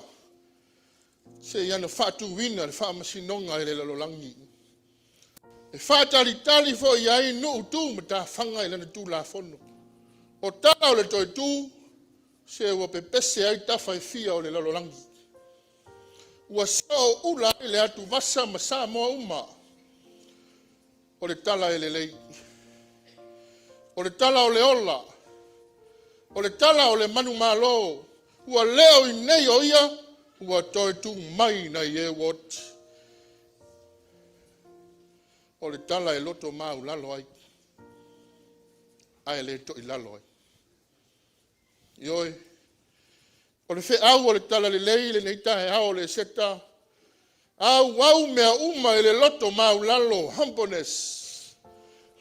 seia na faatuina le faamasinoga i le lalolagi. E faatalitali foi i ai nuu tu matafaga i lana Tulafono. O tala o le toe tu, se ua pepese ai tafa e fia o le lalolagi. Ua sooula ai le atuvasa ma Samoa uma. O le tala e lelei, o le tala o le ola, o le tala o le manumalo, ua leo i inei o ia, ua toe tu mai nai e ua oti. O le tala e loto maualalo ai, ae le toilalo ai. Ioe, o le feau o le talalelei i lenei taeao o le Eseta, auau mea uma i le loto maualalo, humbleness.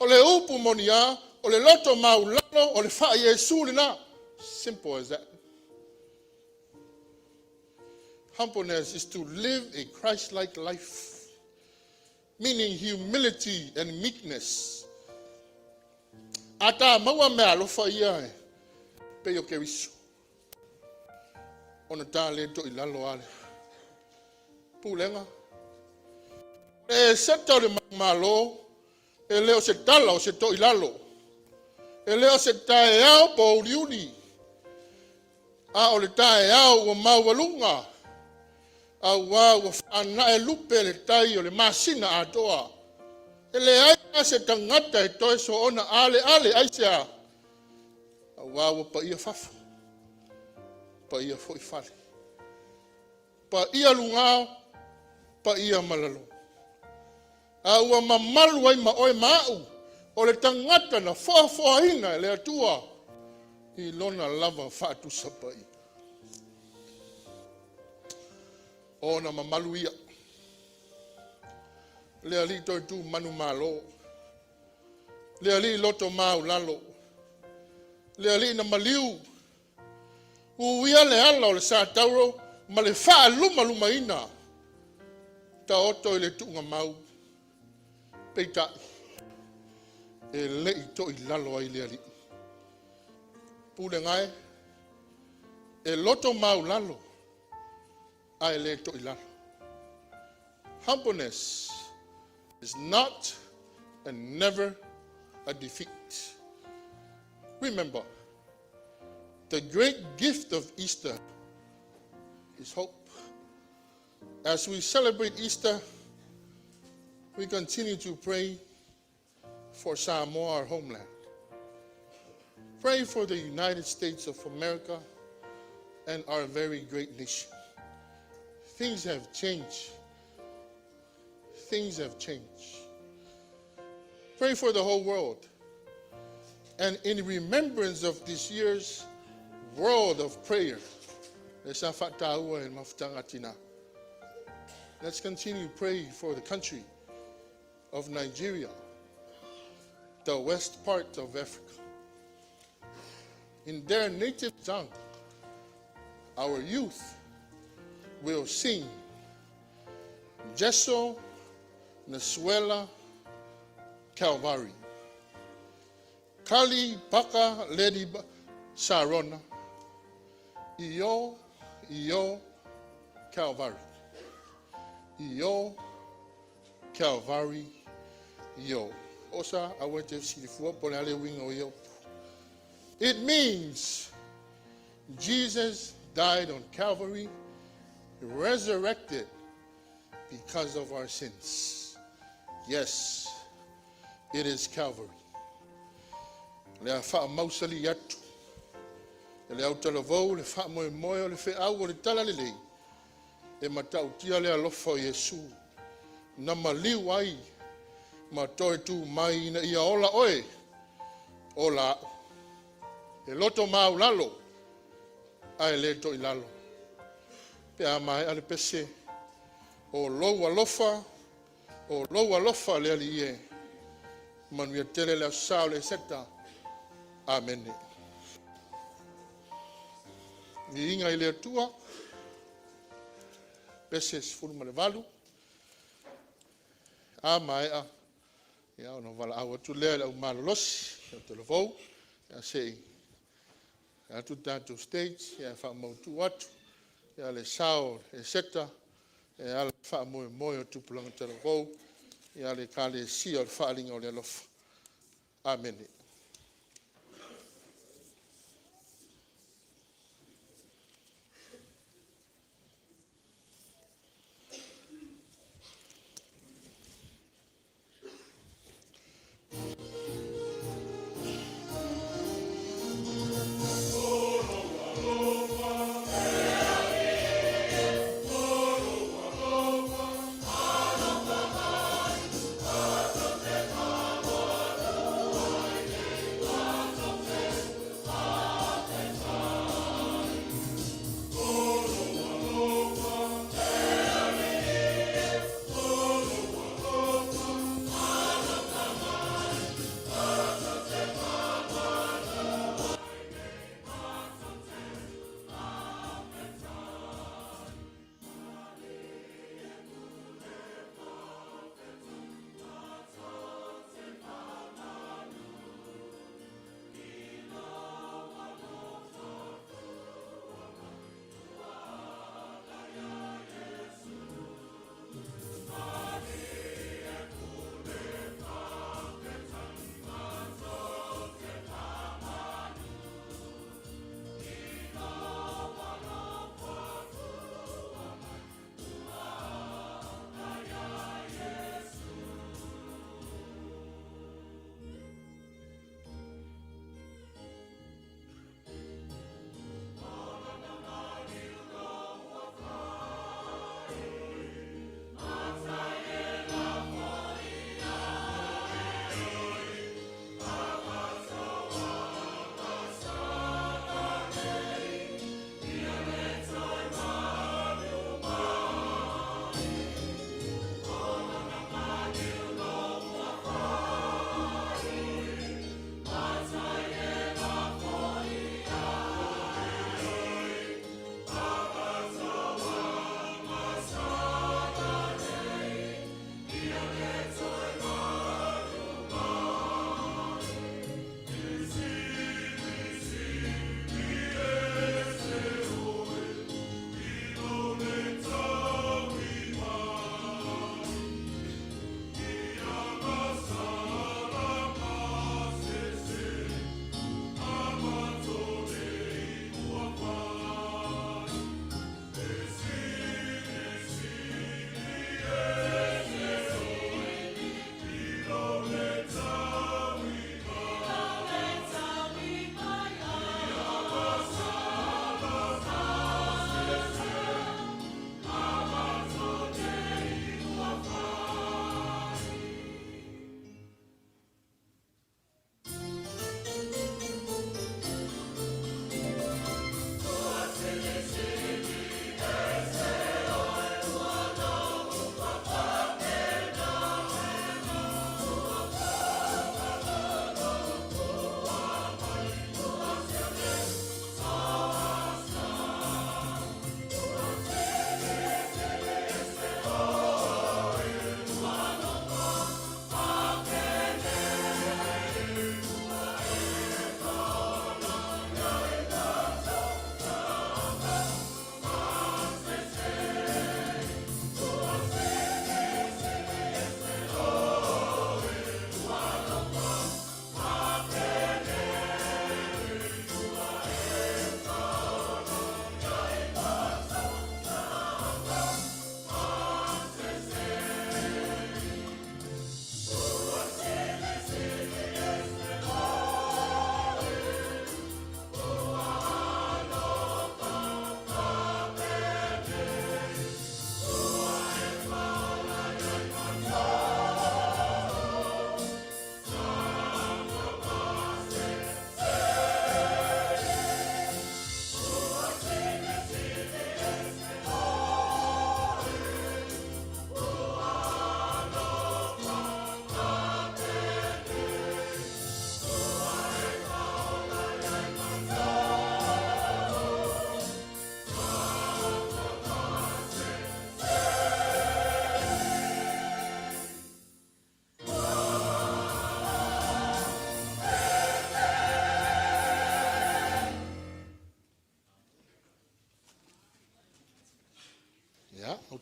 O le upu moni a, o le loto maualalo o le faa-Iesu lena. Simple as that. Humbleness is to live a Christ-like life, meaning humility and meekness. A ta maua mea alofa ia e pei o Keriso, ona ta le toilalo lava lea. Pulega, e seta o le malo, e le o se tala o se toilalo, e le o se taeao pouliuli, a o le taeao ua maualuga, auā ua faanae lupe le tai o le masina atoa. E leai la se tagata e toe soona aleale. Aisea? Auā ua paia fafo, paia foi fale, paia luga, paia ma lalo, a ua mamalu ai ma oe ma au, o le tagata na foafoaina e le Atua i lona lava faatusa paia. Ona mamalu ia, le alii toe tu manumalo, le alii loto maualalo, le alii na maliu, uia le ala o le satauro ma le faalumalumaina, taoto i le tuugamau, peitai, e le i toilalo ai le alii. Pulega e, e loto maualalo ae le toilalo. Humbleness is not and never a defeat. Remember, the great gift of Easter is hope. As we celebrate Easter, we continue to pray for Samoa, our homeland. Pray for the United States of America and our very great nation. Things have changed. Things have changed. Pray for the whole world. And in remembrance of this year's World of Prayer, let's continue to pray for the country of Nigeria, the west part of Africa. In their native tongue, our youth will sing Jesu Nasuela Calvary. Kali Paka Lady Sarona. Io Io Calvary. Io Calvary Io. Osa aua te silafia po o le a le uiga o ia. It means Jesus died on Calvary, resurrected because of our sins. Yes, it is Calvary. Le a faamausali atu, e le autalavou le faamoemoe o le feau o le tala lelei, e matautia le alofa o Iesu, na maliu ai ma toe tu mai ina ia ola oe, ola au. E loto maulalo, ae le toilalo. Pe a maea le pese, o lou alofa, o lou alofa le alii e, manuia tele le aso sa o le Eseta. Amene. Viiga i le Atua, pese 18, a maea, ia ona valaau atu lea i le au malolosi o talavou, se i atu le tatou stage ae faamautu atu le sao o le Eseta e ala i le faamoemoe o tupulaga talavou a le Ekalesia o le Faaaliga o le Alofa. Amene.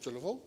Talavou.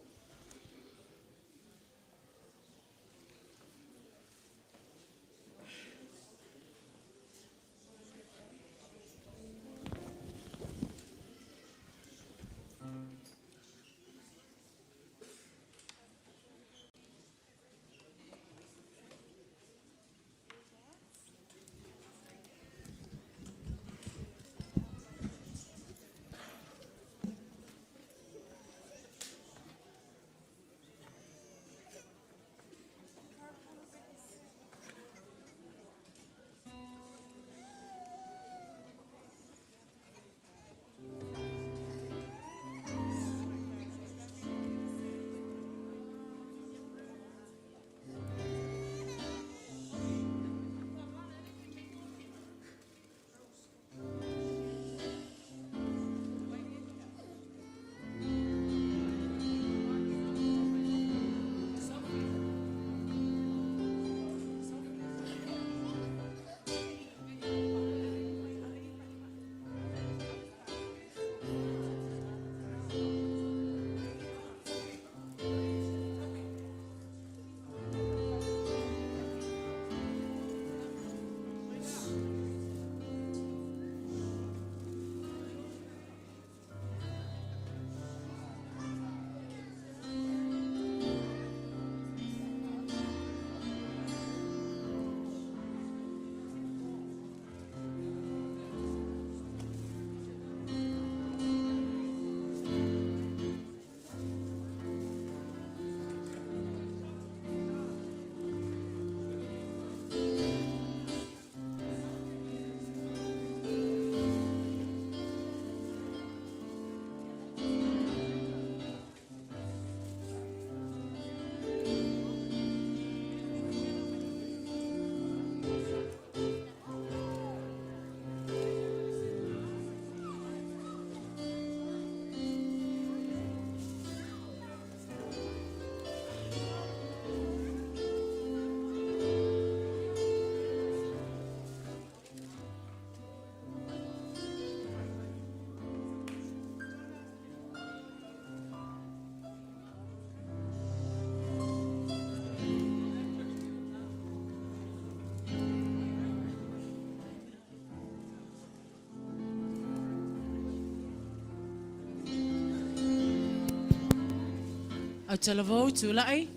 Autalavou tulai.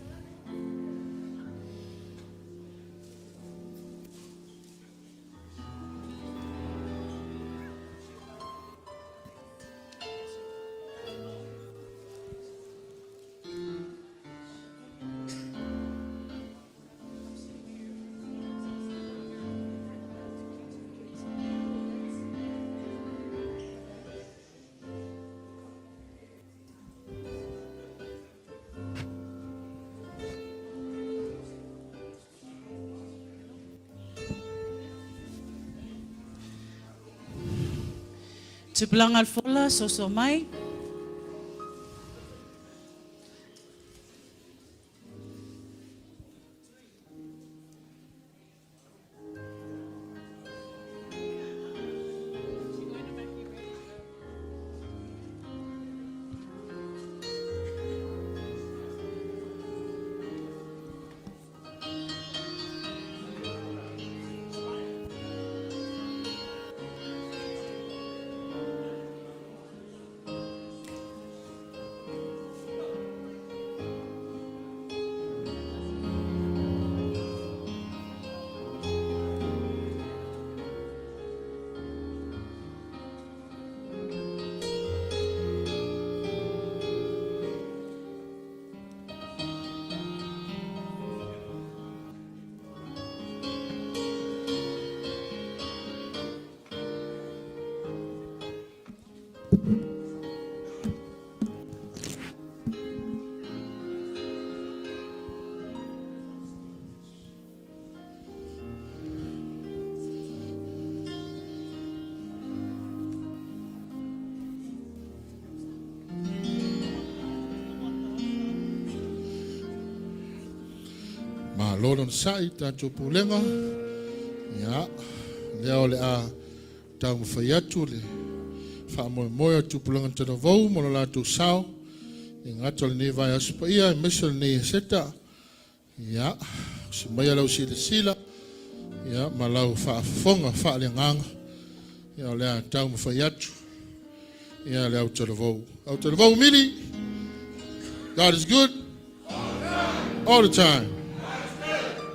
Tupulaga o le Fola, soso mai. Malo le onosai i tatou pulega. Ia, lea o le a taumafai atu le faamoemoe o tupulaga talavou mo lo latou sao. E gata o lenei vaiaso paia aemaise o lenei Eseta. Ia, usi maia lau silasila, ia, ma lau faafofoga faaleagaga, ia, o le a taumafai atu, ia, le autalavou. Autalavou mili! God is good! All the time!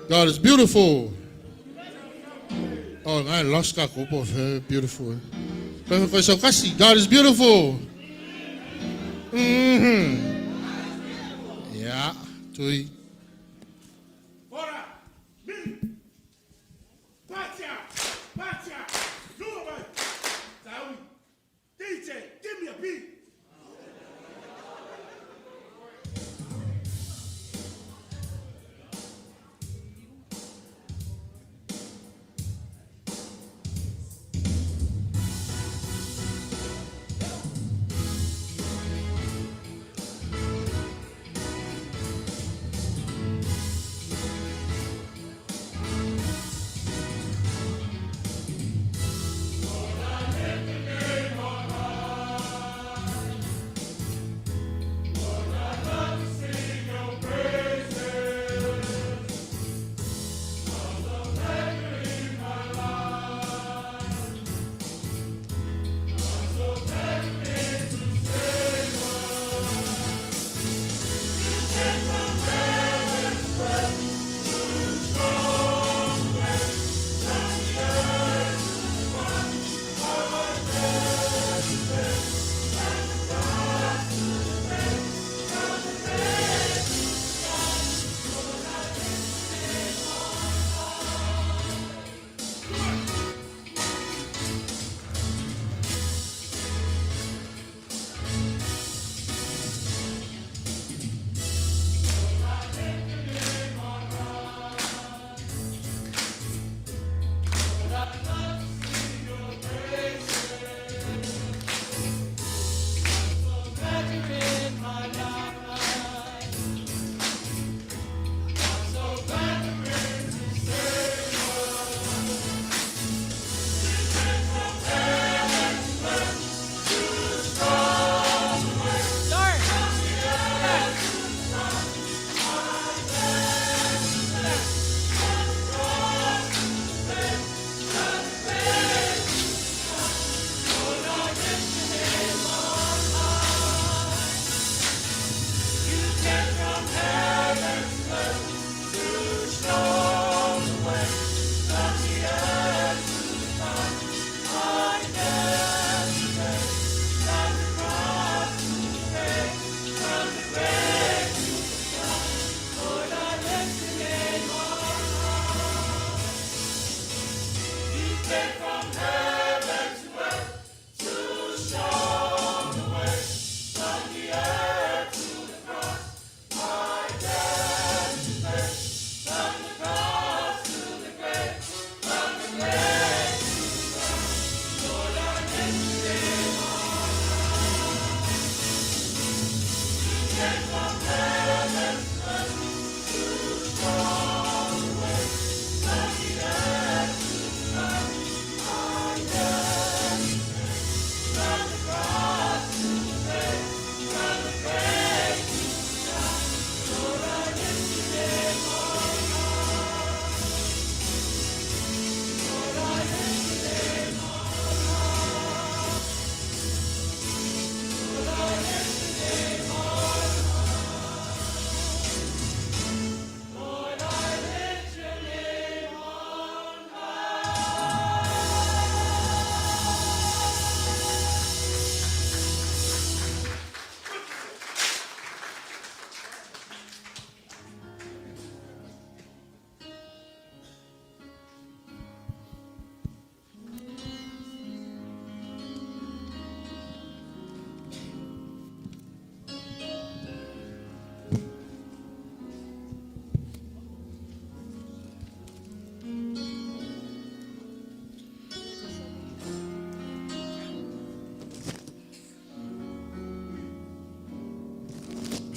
God is beautiful! Oh, I lost ka kopo, very beautiful. God is beautiful! Yeah, tui. Ora, mili, patia, patia, lua mai, saui, DJ, give me a beat.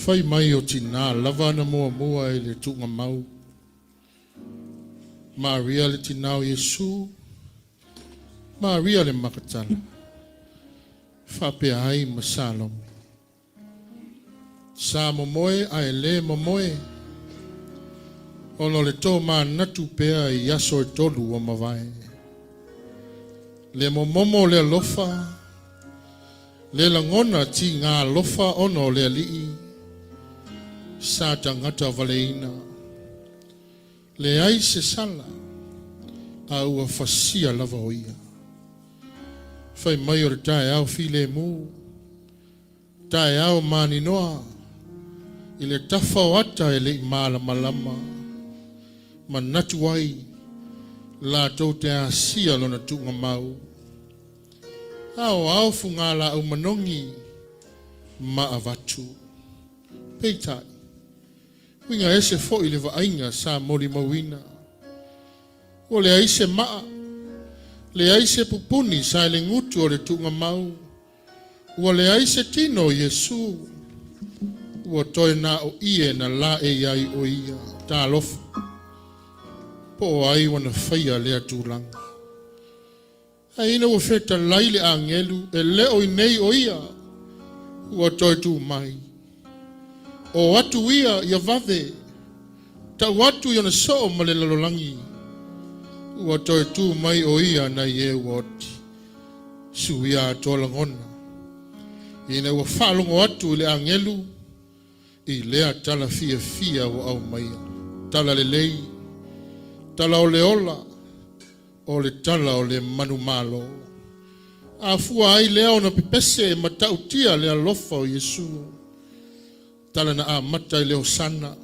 Fai mai o tinā lava na muamua i le tuugamau. Maria le tinā o Iesu, Maria le Makatala, faapea ai ma Salome. Sa momoe ae lē momoe, ona o le tomanatu pea i aso e tolu ua mavae. Le momomo o le alofa, le lagona tigā alofa ona o le Alii, sa tagata valeina. Leai se sala, a ua fasia lava o ia. Fai mai o le taeao filemu, taeao maninoa, i le tafa o ata e le i malamalama, manatu ai latou te asia lona tuugamau. Aoao fugalaau manogi ma avatu. Peitai, uiga ese foi le vaaiga sa molimauina. Ua leai se maa, leai se pupuni sa i le gutu o le tuugamau. Ua leai se tino o Iesu, ua toe na o ie na laei ai o ia. Talofa, po o ai ua na faia lea tulaga. Ae ina ua fetalai le agelu, e le o i nei o ia, ua toe tu mai. O atu ia ia vave, tau atu i ona soo ma le lalolagi, ua toe tu mai o ia nai e ua oti. Suia atoa lagona, ina ua faalogo atu i le agelu, i lea tala fiafia ua aumaia. Tala lelei, tala o le ola, o le tala o le manumalo. A fua ai lea ona pepese e matautia le alofa o Iesu. Tala na amata i le Hosana,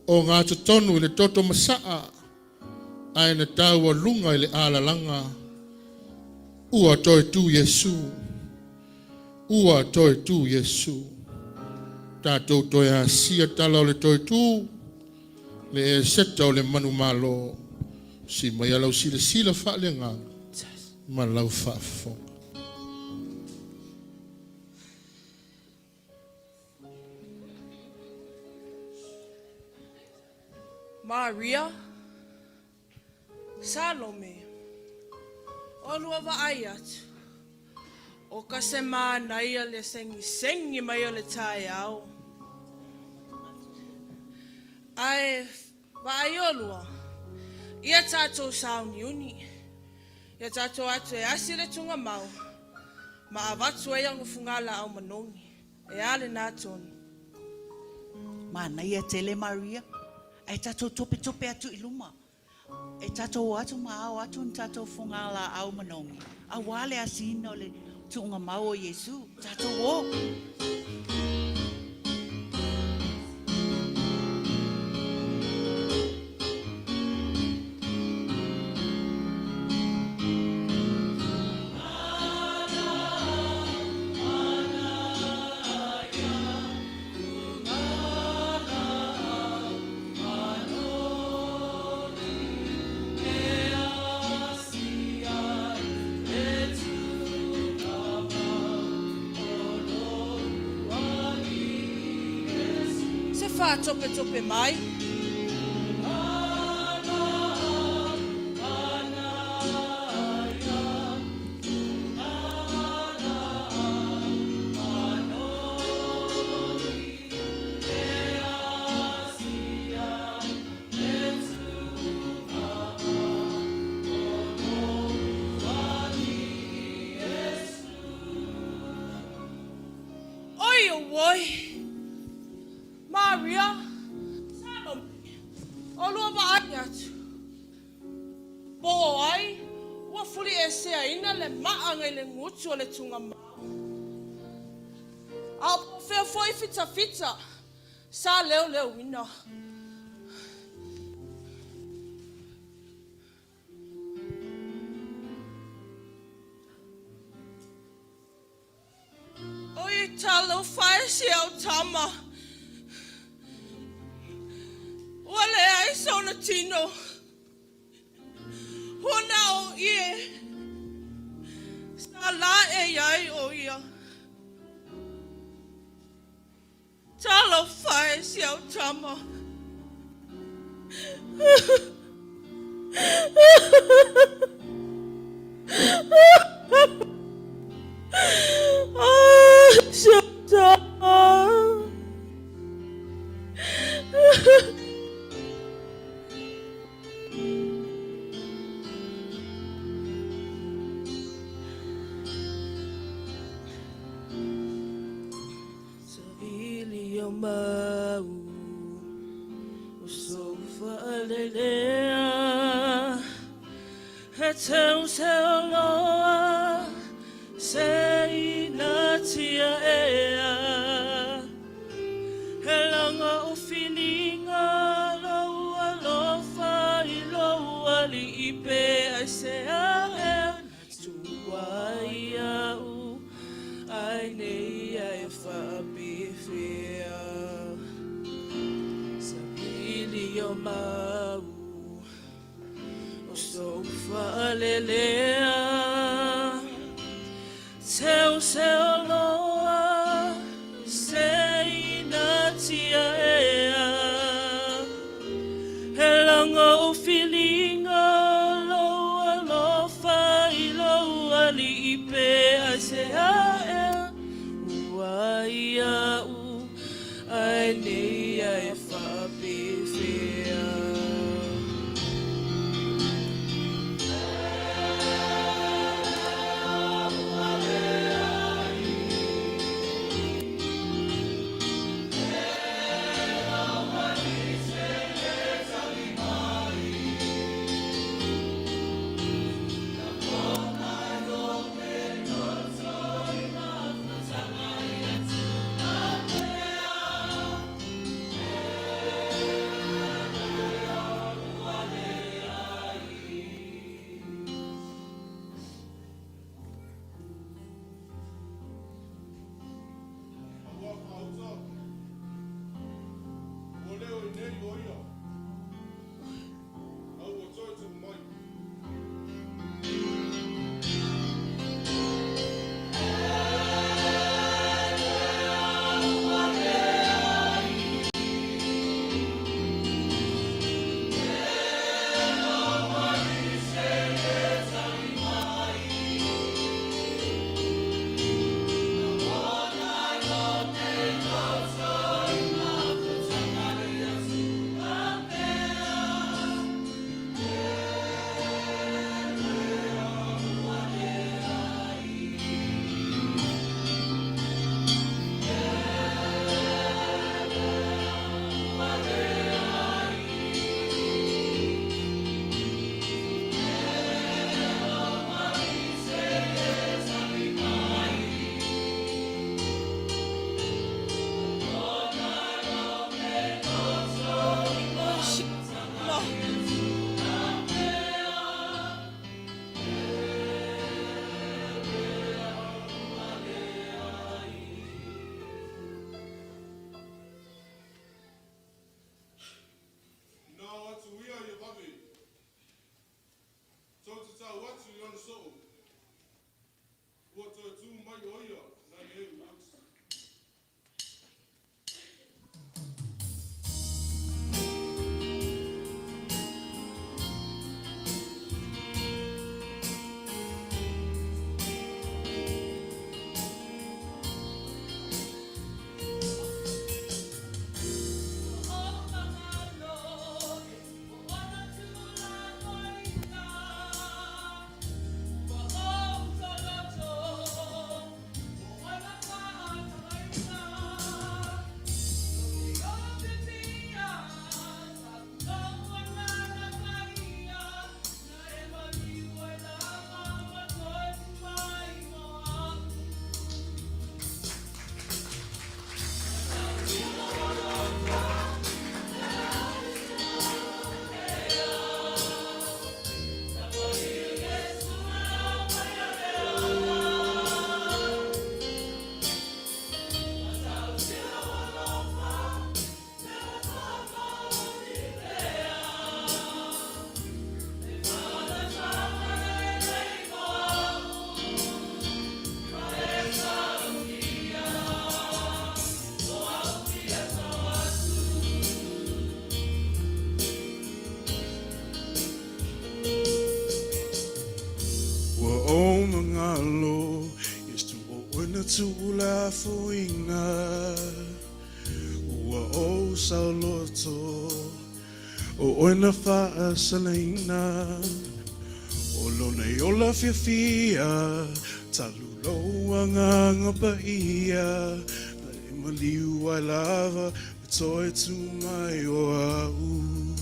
o gatotonu i le toto masaa, ae na taualuga i le alalaga, ua toe tu Iesu, ua toe tu Iesu. Tatou toe asia tala o le toe tu, le eseta o le manumalo, si mai lau silasila faaleagaga ma lau faafofoga. Maria, Salome, o lua vaai atu, o ka se manaia le segisegi mai o le taeao. Ae vaai olua, ia tatou sauniuni, ia tatou atu e asi le tugamau, ma avatu ai ana fugalaau manogi. E a lena tonu? Manaia tele Maria, ae tatou topetope atu i luma. E tatou o atu ma ao atu ni tatou fugalaau manogi, aua le asiina o le tuugamau o Iesu. Tatou o! Se whātopetope mai. Oi oi! Maria, Salome, o lua vaai atu. Po o ai ua fuliʻeseaina le maaga i le gutu o le tugamau. A o po o fea foi fitafita sa leoleoina. Oi talofa e si au tama. Ua leai sona tino. Ua na o ie. Sa laʻe ai o ia. Talofa e si au tama. Ah, si au tama. mau o sou faalelea He teu seo loa se inatia ea He laga o filiga lou alofa i lou alii pe aisea ea na tuu ai au ai nei ia e faapefea Savili o mau o sou faalelea Teu seo loa se inatia ea He laga o filiga lou alofa i lou alii pe aisea ea ua ai au ai nei ia e faapefea. Ua faaauta, ua leo i nei o ia, a ua toe tuu mai. Ina o atu ia ia vave, tou te tau atu i lona soo, ua toe tū mai o ia nā le heu atu. Ua ou magalo Iesu o oe na tuu le afoina Ua ou saoloto O oe na faasalaina O lona i ola fiafia Talu lou agaga paia. Maliu ai lava ma toe tu mai o au.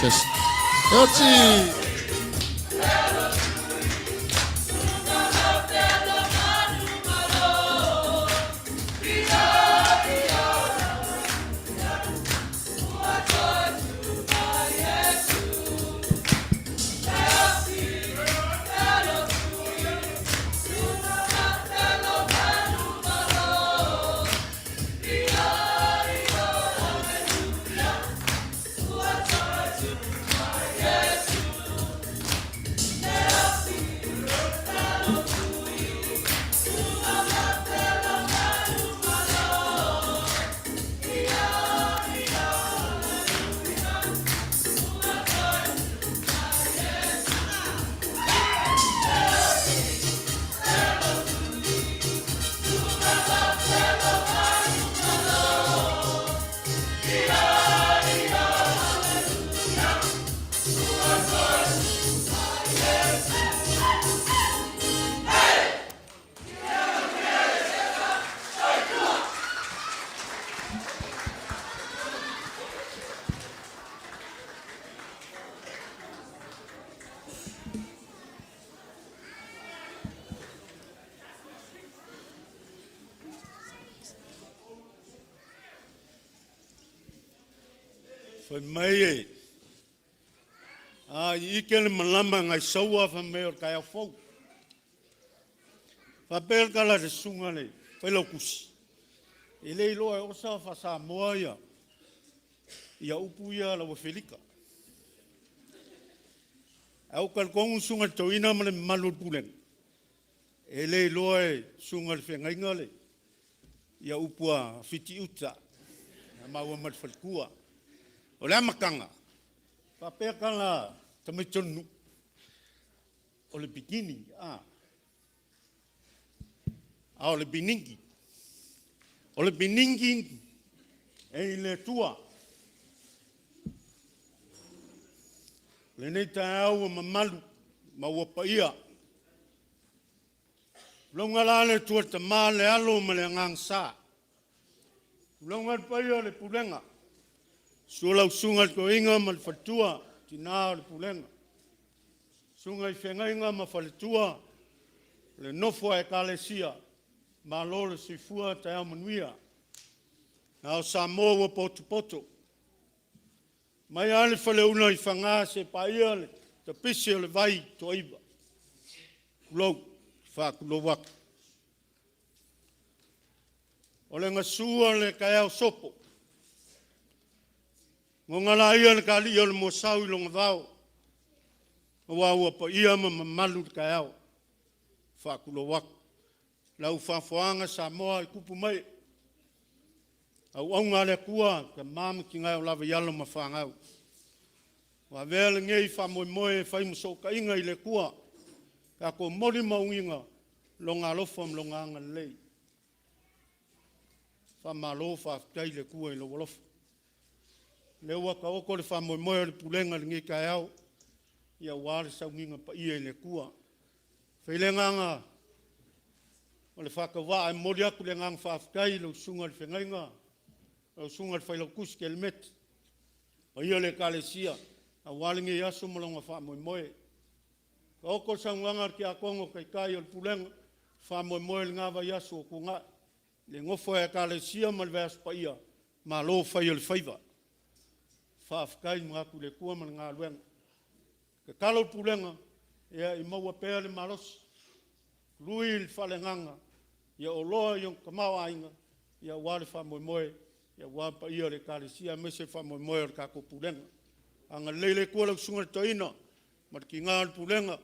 Just. Oti! Fai mai e, a i ike le malama ngai saua fai mai o le taeao fou. Faapea le tala a le susuga le Failautusi, e le iloa e osa faa-Samoa ia, ia upu ia lau Afelika. Ae ou te talitonu le susuga i le toeaina ma le mamalu o le Pulega, e le iloa e susuga i le feagaiga le, ia upu a Fitiuta na maua mai le faletua. O le amataga, faapea tala a tamaiti o le nuu, o le beginning, a, a o le biningi. O le biningi e i le Atua. O lenei taeao ua mamalu ma ua paia. Tulouna la le Atua le Tama, le Alo ma le Agaga Sa. Tulouna le paia o le Pulega, susu lau Susuga i le Toeaina ma le Faletua, Tina o le Pulega, Susuga i Feagaiga ma Faletua, le nofo a Ekalesia, malo le soifua, taeao manuia. A o Samoa ua potopoto mai lava le Faleula i Faga seia paia le tapisi o le vai Toaiva. Tulou, faatulou atu. O le gasua o le taeao sopo, goga laia le talii o le moasau i lona vao, aua ua paia ma mamalu le taeao. Faatulou atu. Lau faafofoga Samoa i tupu ma ee, auauna a le Atua, tama ma tina e oo lava i alo ma fanau. Ua avea lenei faamoemoe e fai ma sootaiga i le Atua, tatou molimauina Lona alofa ma Lona agalelei. Faamalo faafetai i le Atua i lou alofa. O lea ua taoto le faamoemoe o le Pulega i lenei taeao, ia aua le sauniga paia i le Atua. E fai le agaga o le faatauvaa e momoli atu le agaga faafetai i lau Susuga i le Feagaiga, lau Susuga i le Failautusi Kelemeti, paia o le Ekalesia aua lenei aso ma lona faamoemoe. Taoto le saunoaga a le Tiakono Taitai o le Pulega, faamoemoe i lena vaiaso ua tuanai, le nofo a Ekalesia ma le vaiaso paia, malo fai o le faiva. Faafetai manatu i le Atua ma le galuega. Tatalo le Pulega, ia maua pea le malosi, lui le faaleagaga, ia oloa i ona tamaoaiga, ia aua le faamoemoe, aua le paia o le Ekalesia aemaise le faamoemoe o le tatou Pulega. Agalelei le Atua i lau Susuga i le Toeaina ma le tiga o le Pulega,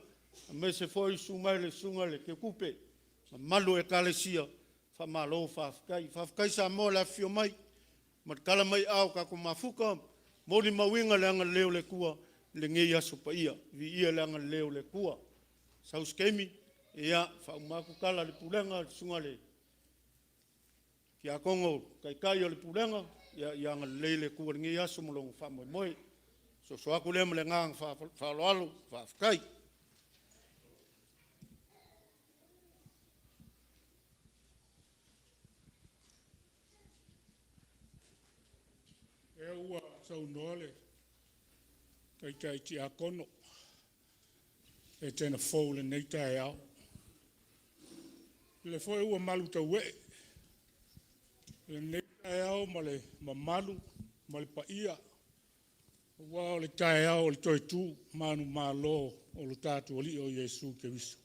aemaise foi le susu mai o le Susuga i le Teutupe, mamalu o Ekalesia, faamalo faafetai. Faafetai Samoa i le afifio mai ma le tala mai aao o tatou mafuta, molimauina le agalelei o le Atua i lenei aso paia. Viia le agalelei o le Atua. Sau se taimi faauma atu tala a le Pulega le Susuga i le Tiakono Taitai o le Pulega, ia agalelei le Atua i lenei aso ma lona faamoemoe. Soso atu lea ma le agaga faaaloalo, faafetai. Lea ua saunoa le Taitai Tiakono, Etena fou i lenei taeao. O lea foi ua malutauee lenei taeao ma le mamalu ma le paia, aua o le taeao o le toe tu manumalo o lo tatou Alii o Iesu Keriso.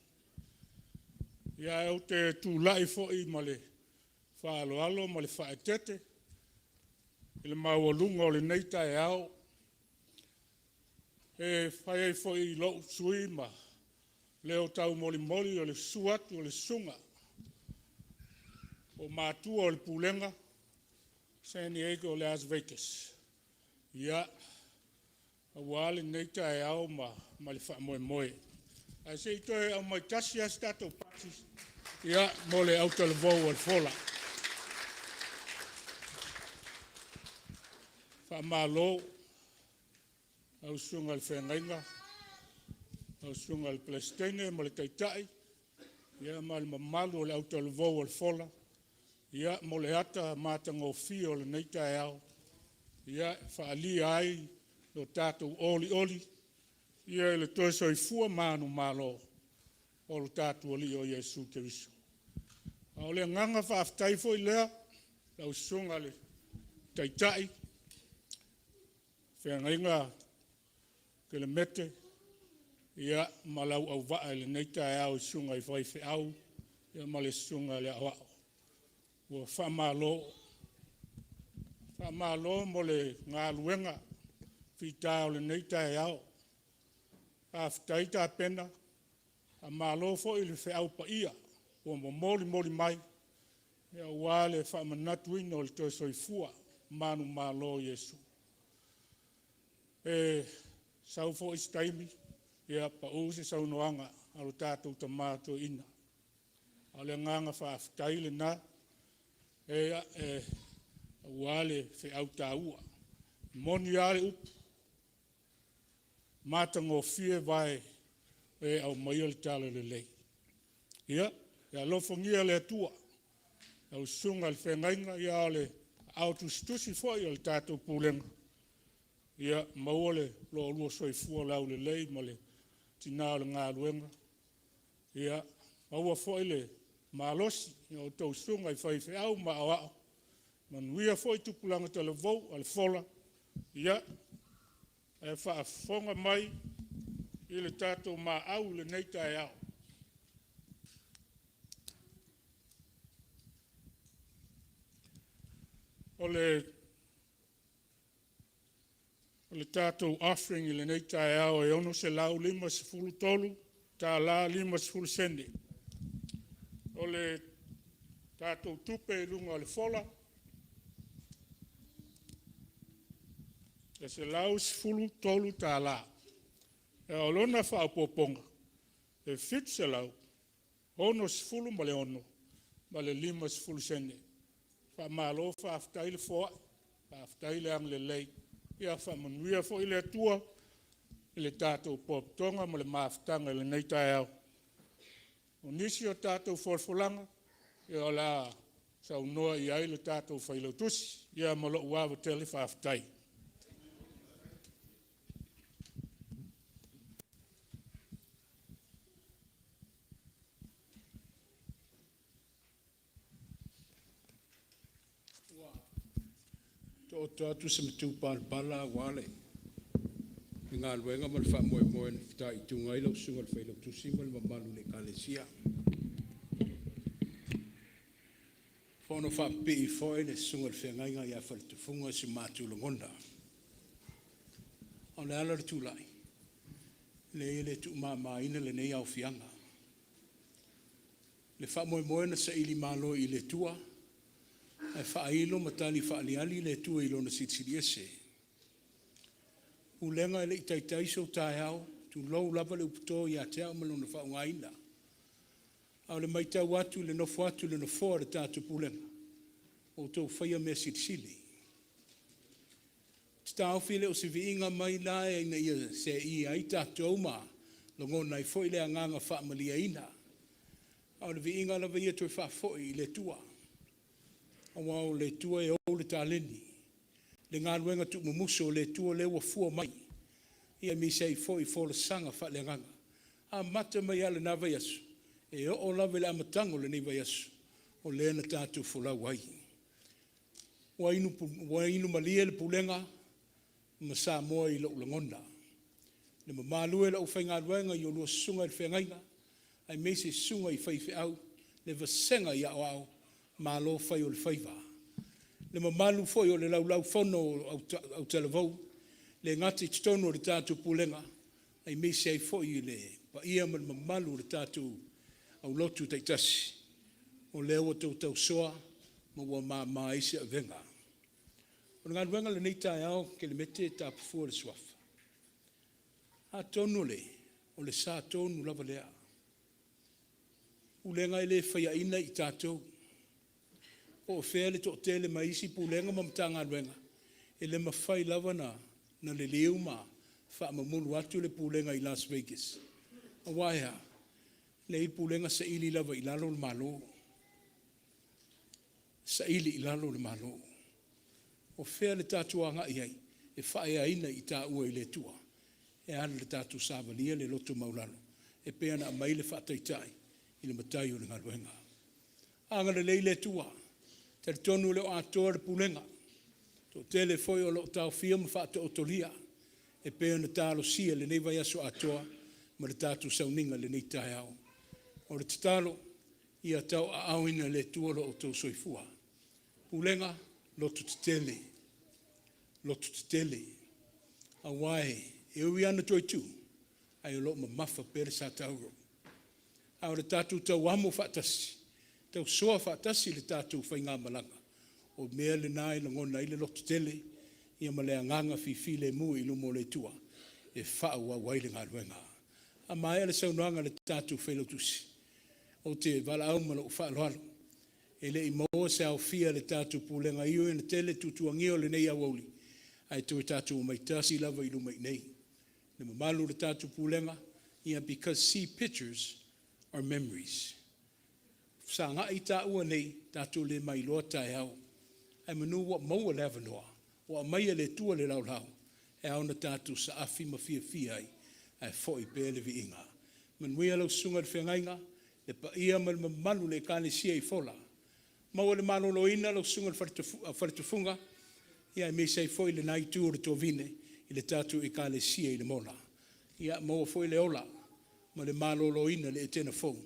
Ia ae ou te tulai foi ma le faaaloalo ma le faaeteete i le maualuga o lenei taeao e fai ai foi i lou sui usufono ma leo taumolimoli o le susu atu o le susuga o matua o le Pulega San Diego Las Vegas, ia, aua lenei taeao ma le faamoemoe. Ae se i toe aumai tasi lava se tatou pasi mo le autalavou a le Fola. Faamalo lau Susuga i le Feagaiga, lau Susuga i le Peresetene ma le Taitai ma le mamalu o le autalavou a le Fola mo le ata matagofie o lenei taeao e faaalia ai lo tatou olioli i le toe soifua manumalo o lo tatou Alii o Iesu Keriso. A o le agaga faafetai foi lea lau Susuga i le Taitai, Feagaiga Kelemete, ia, ma lau auvaa i lenei taeao i susuga i faifeau ma le susuga i le aoao. Ua faamalo, faamalo mo le galuega fita o lenei taeao. Faafetai tapena, faamalo foi le feau paia ua molimoli mai aua le faamanatuina o le toe soifua manumalo o Iesu. E sau foi se taimi pau se saunoaga a lo tatou Tama Toeaina. A o le agaga faafetai lena aua le feau taua. E moni lava le upu, matagofie vae o e aumaia le talalelei. Ia alofagia e le Atua lau Susuga i le Feagaiga, a o le aao tusitusi foi o le tatou Pulega, ia maua lo oulua soifua laulelei ma le tina o le galuega, ia maua foi le malosi i a outou susuga i faifeau ma aoao, manuia foi tupulaga talavou a le fola, ae faafofoga mai i le tatou maau i lenei taeao. O le tatou offering i lenei taeao e $653.50. O le tatou tupe i luga o le fola, e $113. A o lona faaopoopoga, e $766.50. Faamalo faafetai le foai, faafetai le agalelei. Ia faamanuia foi le Atua i le tatou potopotoga ma le mafutaga i lenei taeao. O nisi o tatou folafolaga, ia o le a saunoa i ai le tatou Failautusi. Ia ma lou ava tele faafetai. Ua taoto atu se matupalapala aua le galuega ma le faamoemoe na fitaituga ai lau Susuga i le Failautusi ma le mamalu o le Ekalesia. E fono faapipii foi le susuga i le feagaiga ia Faletufuga i so matou lagona. A o le ala o le tulai, leai e le tuumamaina lenei aofiaga. Le faamoemoe na sailimalo i le Atua ae faailo ma tali faaaliali le Atua i Lona Silisili Ese. Pulega e le i taitai so taeao, tulou lava le upu to ia te au ma lona faaaogaina. A o le matau atu i le nofo atu i le nofoa o le tatou Pulega, ua outou faia mea silisili. Ou te taofi e le o se viiga mai la ina ia seia ai tatou ma lagona ai foi le agaga faamalieina, a o le viiga lava ia e toe faafoi i le Atua, aua o le Atua e ou le taleni. Le galuega tuumumusu a le Atua lea ua fua mai, aemaise ai foi folasaga faaleagaga, amata mai lava i lena vaiaso e oo lava i le amataga o lenei vaiaso, o lea na tatou folau ai. Ua inu malie le pulega ma Samoa i lou lagona. Le mamalu e o le aufaigaluega i a oulua susuga i feagaiga aemaise susuga i faifeau, le vasega i aoao, malo fai o le faiva. Le mamalu foi o le Laulau-a-Fono a Autalavou, e le gata i totonu o le tatou Pulega, aemaise ai foi le paia ma le mamalu o le tatou aulotu taitasi, o lea ua outou tausoa ma ua mama ai se avega. O le galuega i lenei taeao Kelemete e le Suafa, atonu o le sa tonu lava lea. Pulega e le faiaina i tatou, po o fea le toatele mai isi Pulega ma Matagaluega, e le mafai lava ona liliu ma faamamulu atu le Pulega i Las Vegas. Aua e a? Leai Pulega e saili lava i lalo le Malo, saili i lalo le Malo. O fea le tatou agai i ai? E faaeaina i taua i le Atua e ala i le tatou savalia le loto maualalo e pei ona aumai le faataitai i le Matai o le galuega. Agalelei le Atua, e talitonu e le o atoa le Pulega. Toatele foi o lo o taofia ma faataotolia e pei ona talosia i lenei vaiaso atoa ma le tatou sauniga i lenei taeao. O le tatalo, ia tauaaoina e le Atua lo outou soifua. Pulega, lototetele, lototetele, aua e ui lava ina toe tu, ae o lo o mamafa pea le satauro. A o le tatou tauamo faatasi, tausoa faatasi le tatou faigamalaga, o mea na e lagona ai le lototele ia ma le agaga fifilemu i luma o le Atua e faaauau ai le galuega. A maea le saunoaga a le tatou Failautusi, ou te valaau ma lou faaaloalo, e le i maua se aofia e le tatou Pulega, e ui ina tele tuatuagia o lenei aoauli, ae toe tatou omai tasi lava i luma i inei. Le mamalu o le tatou Pulega, ia because see pictures are memories. Fesagai taua nei, tatou le ma iloa taeao. Ae manu ua maua le avanoa, ua aumai e le Atua le laolao, e ao ona tatou saafi ma fiafia ai, ae foi pea le viiga. Manuia lau susuga i le feagaiga, le paia ma le mamalu o le Ekalesia i Fola, maua le maloloina lau susuga i le faletufuga, aemaise ai foi lena itu o le tovine i le tatou Ekalesia i Le Mola. Ia maua foi le ola ma le maloloina i le Etena fou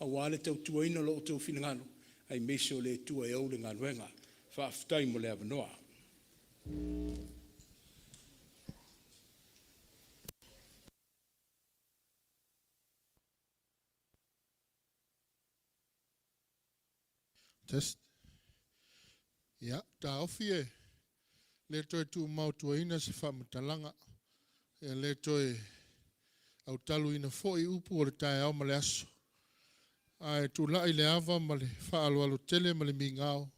aua le tautuaina o lo outou finagalo, aemaise o le Atua e ou le galuega. Faafetai mo le avanoa. Test. Ia, taofi e le toe tuumautuaina se faamatalaga, e le toe autaluina foi upu o le taeao ma le aso. Ae tulai le ava ma le faaaloalo tele ma le migao,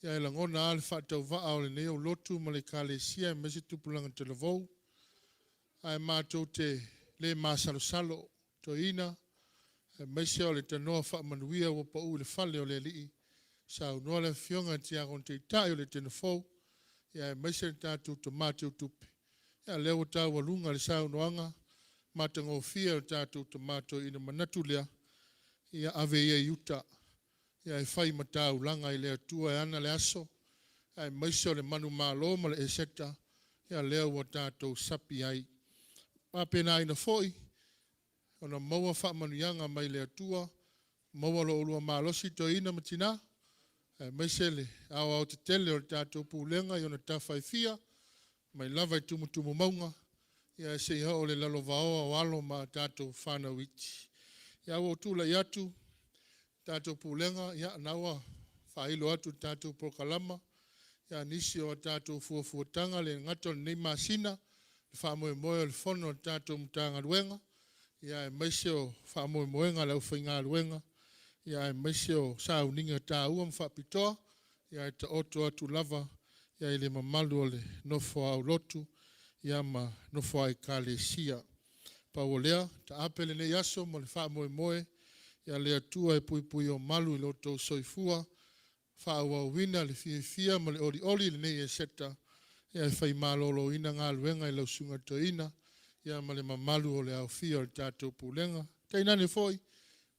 ia e lagona lava le faatauvaa o lenei aulotu ma le ekalesia aemaise tupulaga talavou, ae matou te le masalosalo, toeaina, aemaise o le tanoa faamanuia ua pau i le fale o le Alii, saunoa le Afioga i le Tiakono Taitai o le Etena Fou, aemaise le tatou Tama Teutupe, ia lea ua taualuga le saunoaga matagofie a le tatou Tama Toeaina. Manatu lea, ia ave ia i uta, ia e fai ma taulaga i le Atua e ana le aso, aemaise o le manumalo ma le Eseta, ia lea ua tatou sapi ai. Faapena foi ona maua faamanuiaga mai le Atua, maua lo oulua malosi toeaina ma tina, aemaise le aoaotetele o le tatou pulega i ona tafa e fia, mai lava i tumutumu mauga, ia seia oo i le lalovaoa o alo ma a tatou fanau iti. Ia, ua ou tulai atu tatou pulega, ia na ua faailo atu i le tatou polokalama ia nisi o a tatou fuafuataga, le gata o lenei masina, le faamoemoe o le fono a le tatou Matagaluega, ia aemaise o faamoemoega a le aufaigaluega, ia aemaise o sauniga taua ma faapitoa, ia ae taoto atu lava ia i le mamalu o le nofo a aulotu ia ma nofo a ekalesia. Pau o lea, taape lenei aso ma le faamoemoe, ia le Atua e puipuia malu i lo outou soifua, faaauauina le fiafia ma le olioli i lenei Eseta, e fai maloloina galuega i lau susuga i le toeaina ia ma le mamalu o le aofia o le tatou pulega. Tainane foi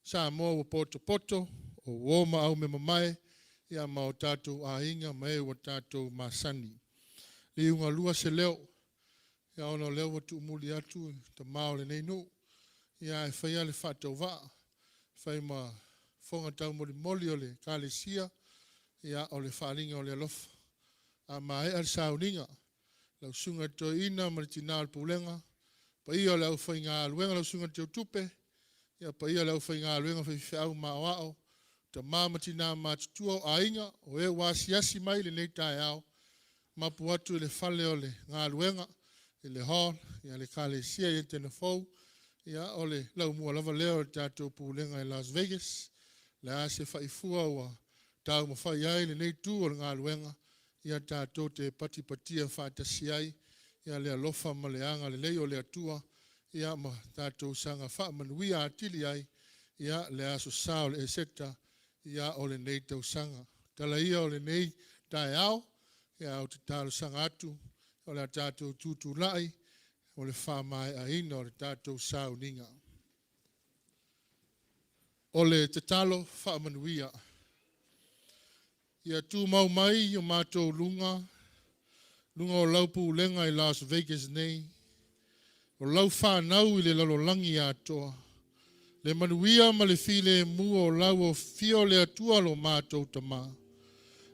Samoa ua potopoto, o uo ma aumemamae ia ma o tatou aiga ma e ua tatou masani. Liugalua se leo, ia ona o lea ua tuumuli atu le tama o lenei nuu, ia ae faia le faatauvaa, fai ma fofoga taumolimoli o le ekalesia, ia o le faaaliga o le alofa. A maea le sauniga, lau susuga i le toeaina ma le tina o le pulega, paia o le aufaigaluega, lau susuga i le teutupe, ia paia o le aufaigaluega faifeau maoao, tama ma tina matutua, o aiga, o e ua asiasi mai i lenei taeao, mapu atu i le fale o le galuega, i le hall, ia le ekalesia i Etena Fou, ia o le laumua lava lea o le tatou pulega i Las Vegas. O le a se faifua ua taumafai ai lenei itu o le galuega, ia tatou te patipatia faatasi ai ia le alofa ma le agalelei o le Atua, ia ma tatou saga faamanuia atili ai ia le aso Sa o le Eseta ia o lenei tausaga. Tala ia o lenei taeao, ia ou te talosaga atu o le a tatou tutulai o le faamaeaina o le tatou sauniga. O le tatalo faamanuia. Ia tumau mai i o matou luga. Luga o lau pulega i Las Vegas nei, o lau whanau i le lalolagi atoa. Le manuia ma le filemu o lau afio le Atua lo matou Tamā.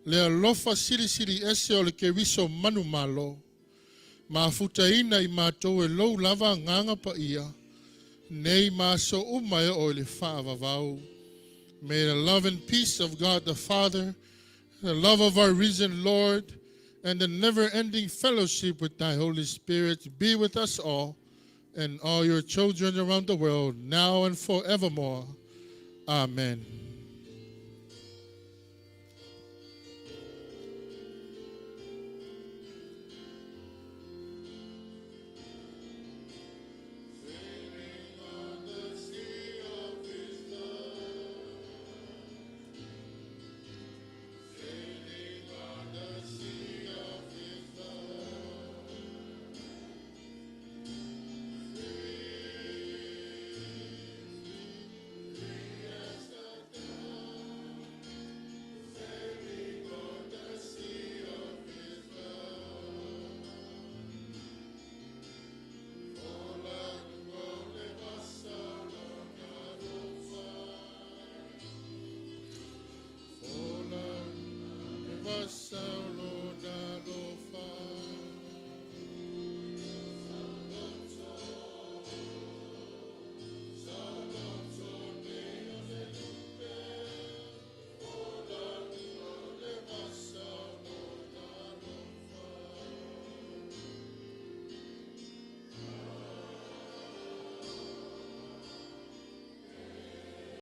Le alofa silisili ese o le Keriso manumalo. Mafutaina i matou e lou lava Agaga Paia, nei ma aso uma e oo i le faavavau. May the love and peace of God the Father, the love of our risen Lord, and the never-ending fellowship with thy Holy Spirit be with us all and all your children around the world, now and forevermore. Amen.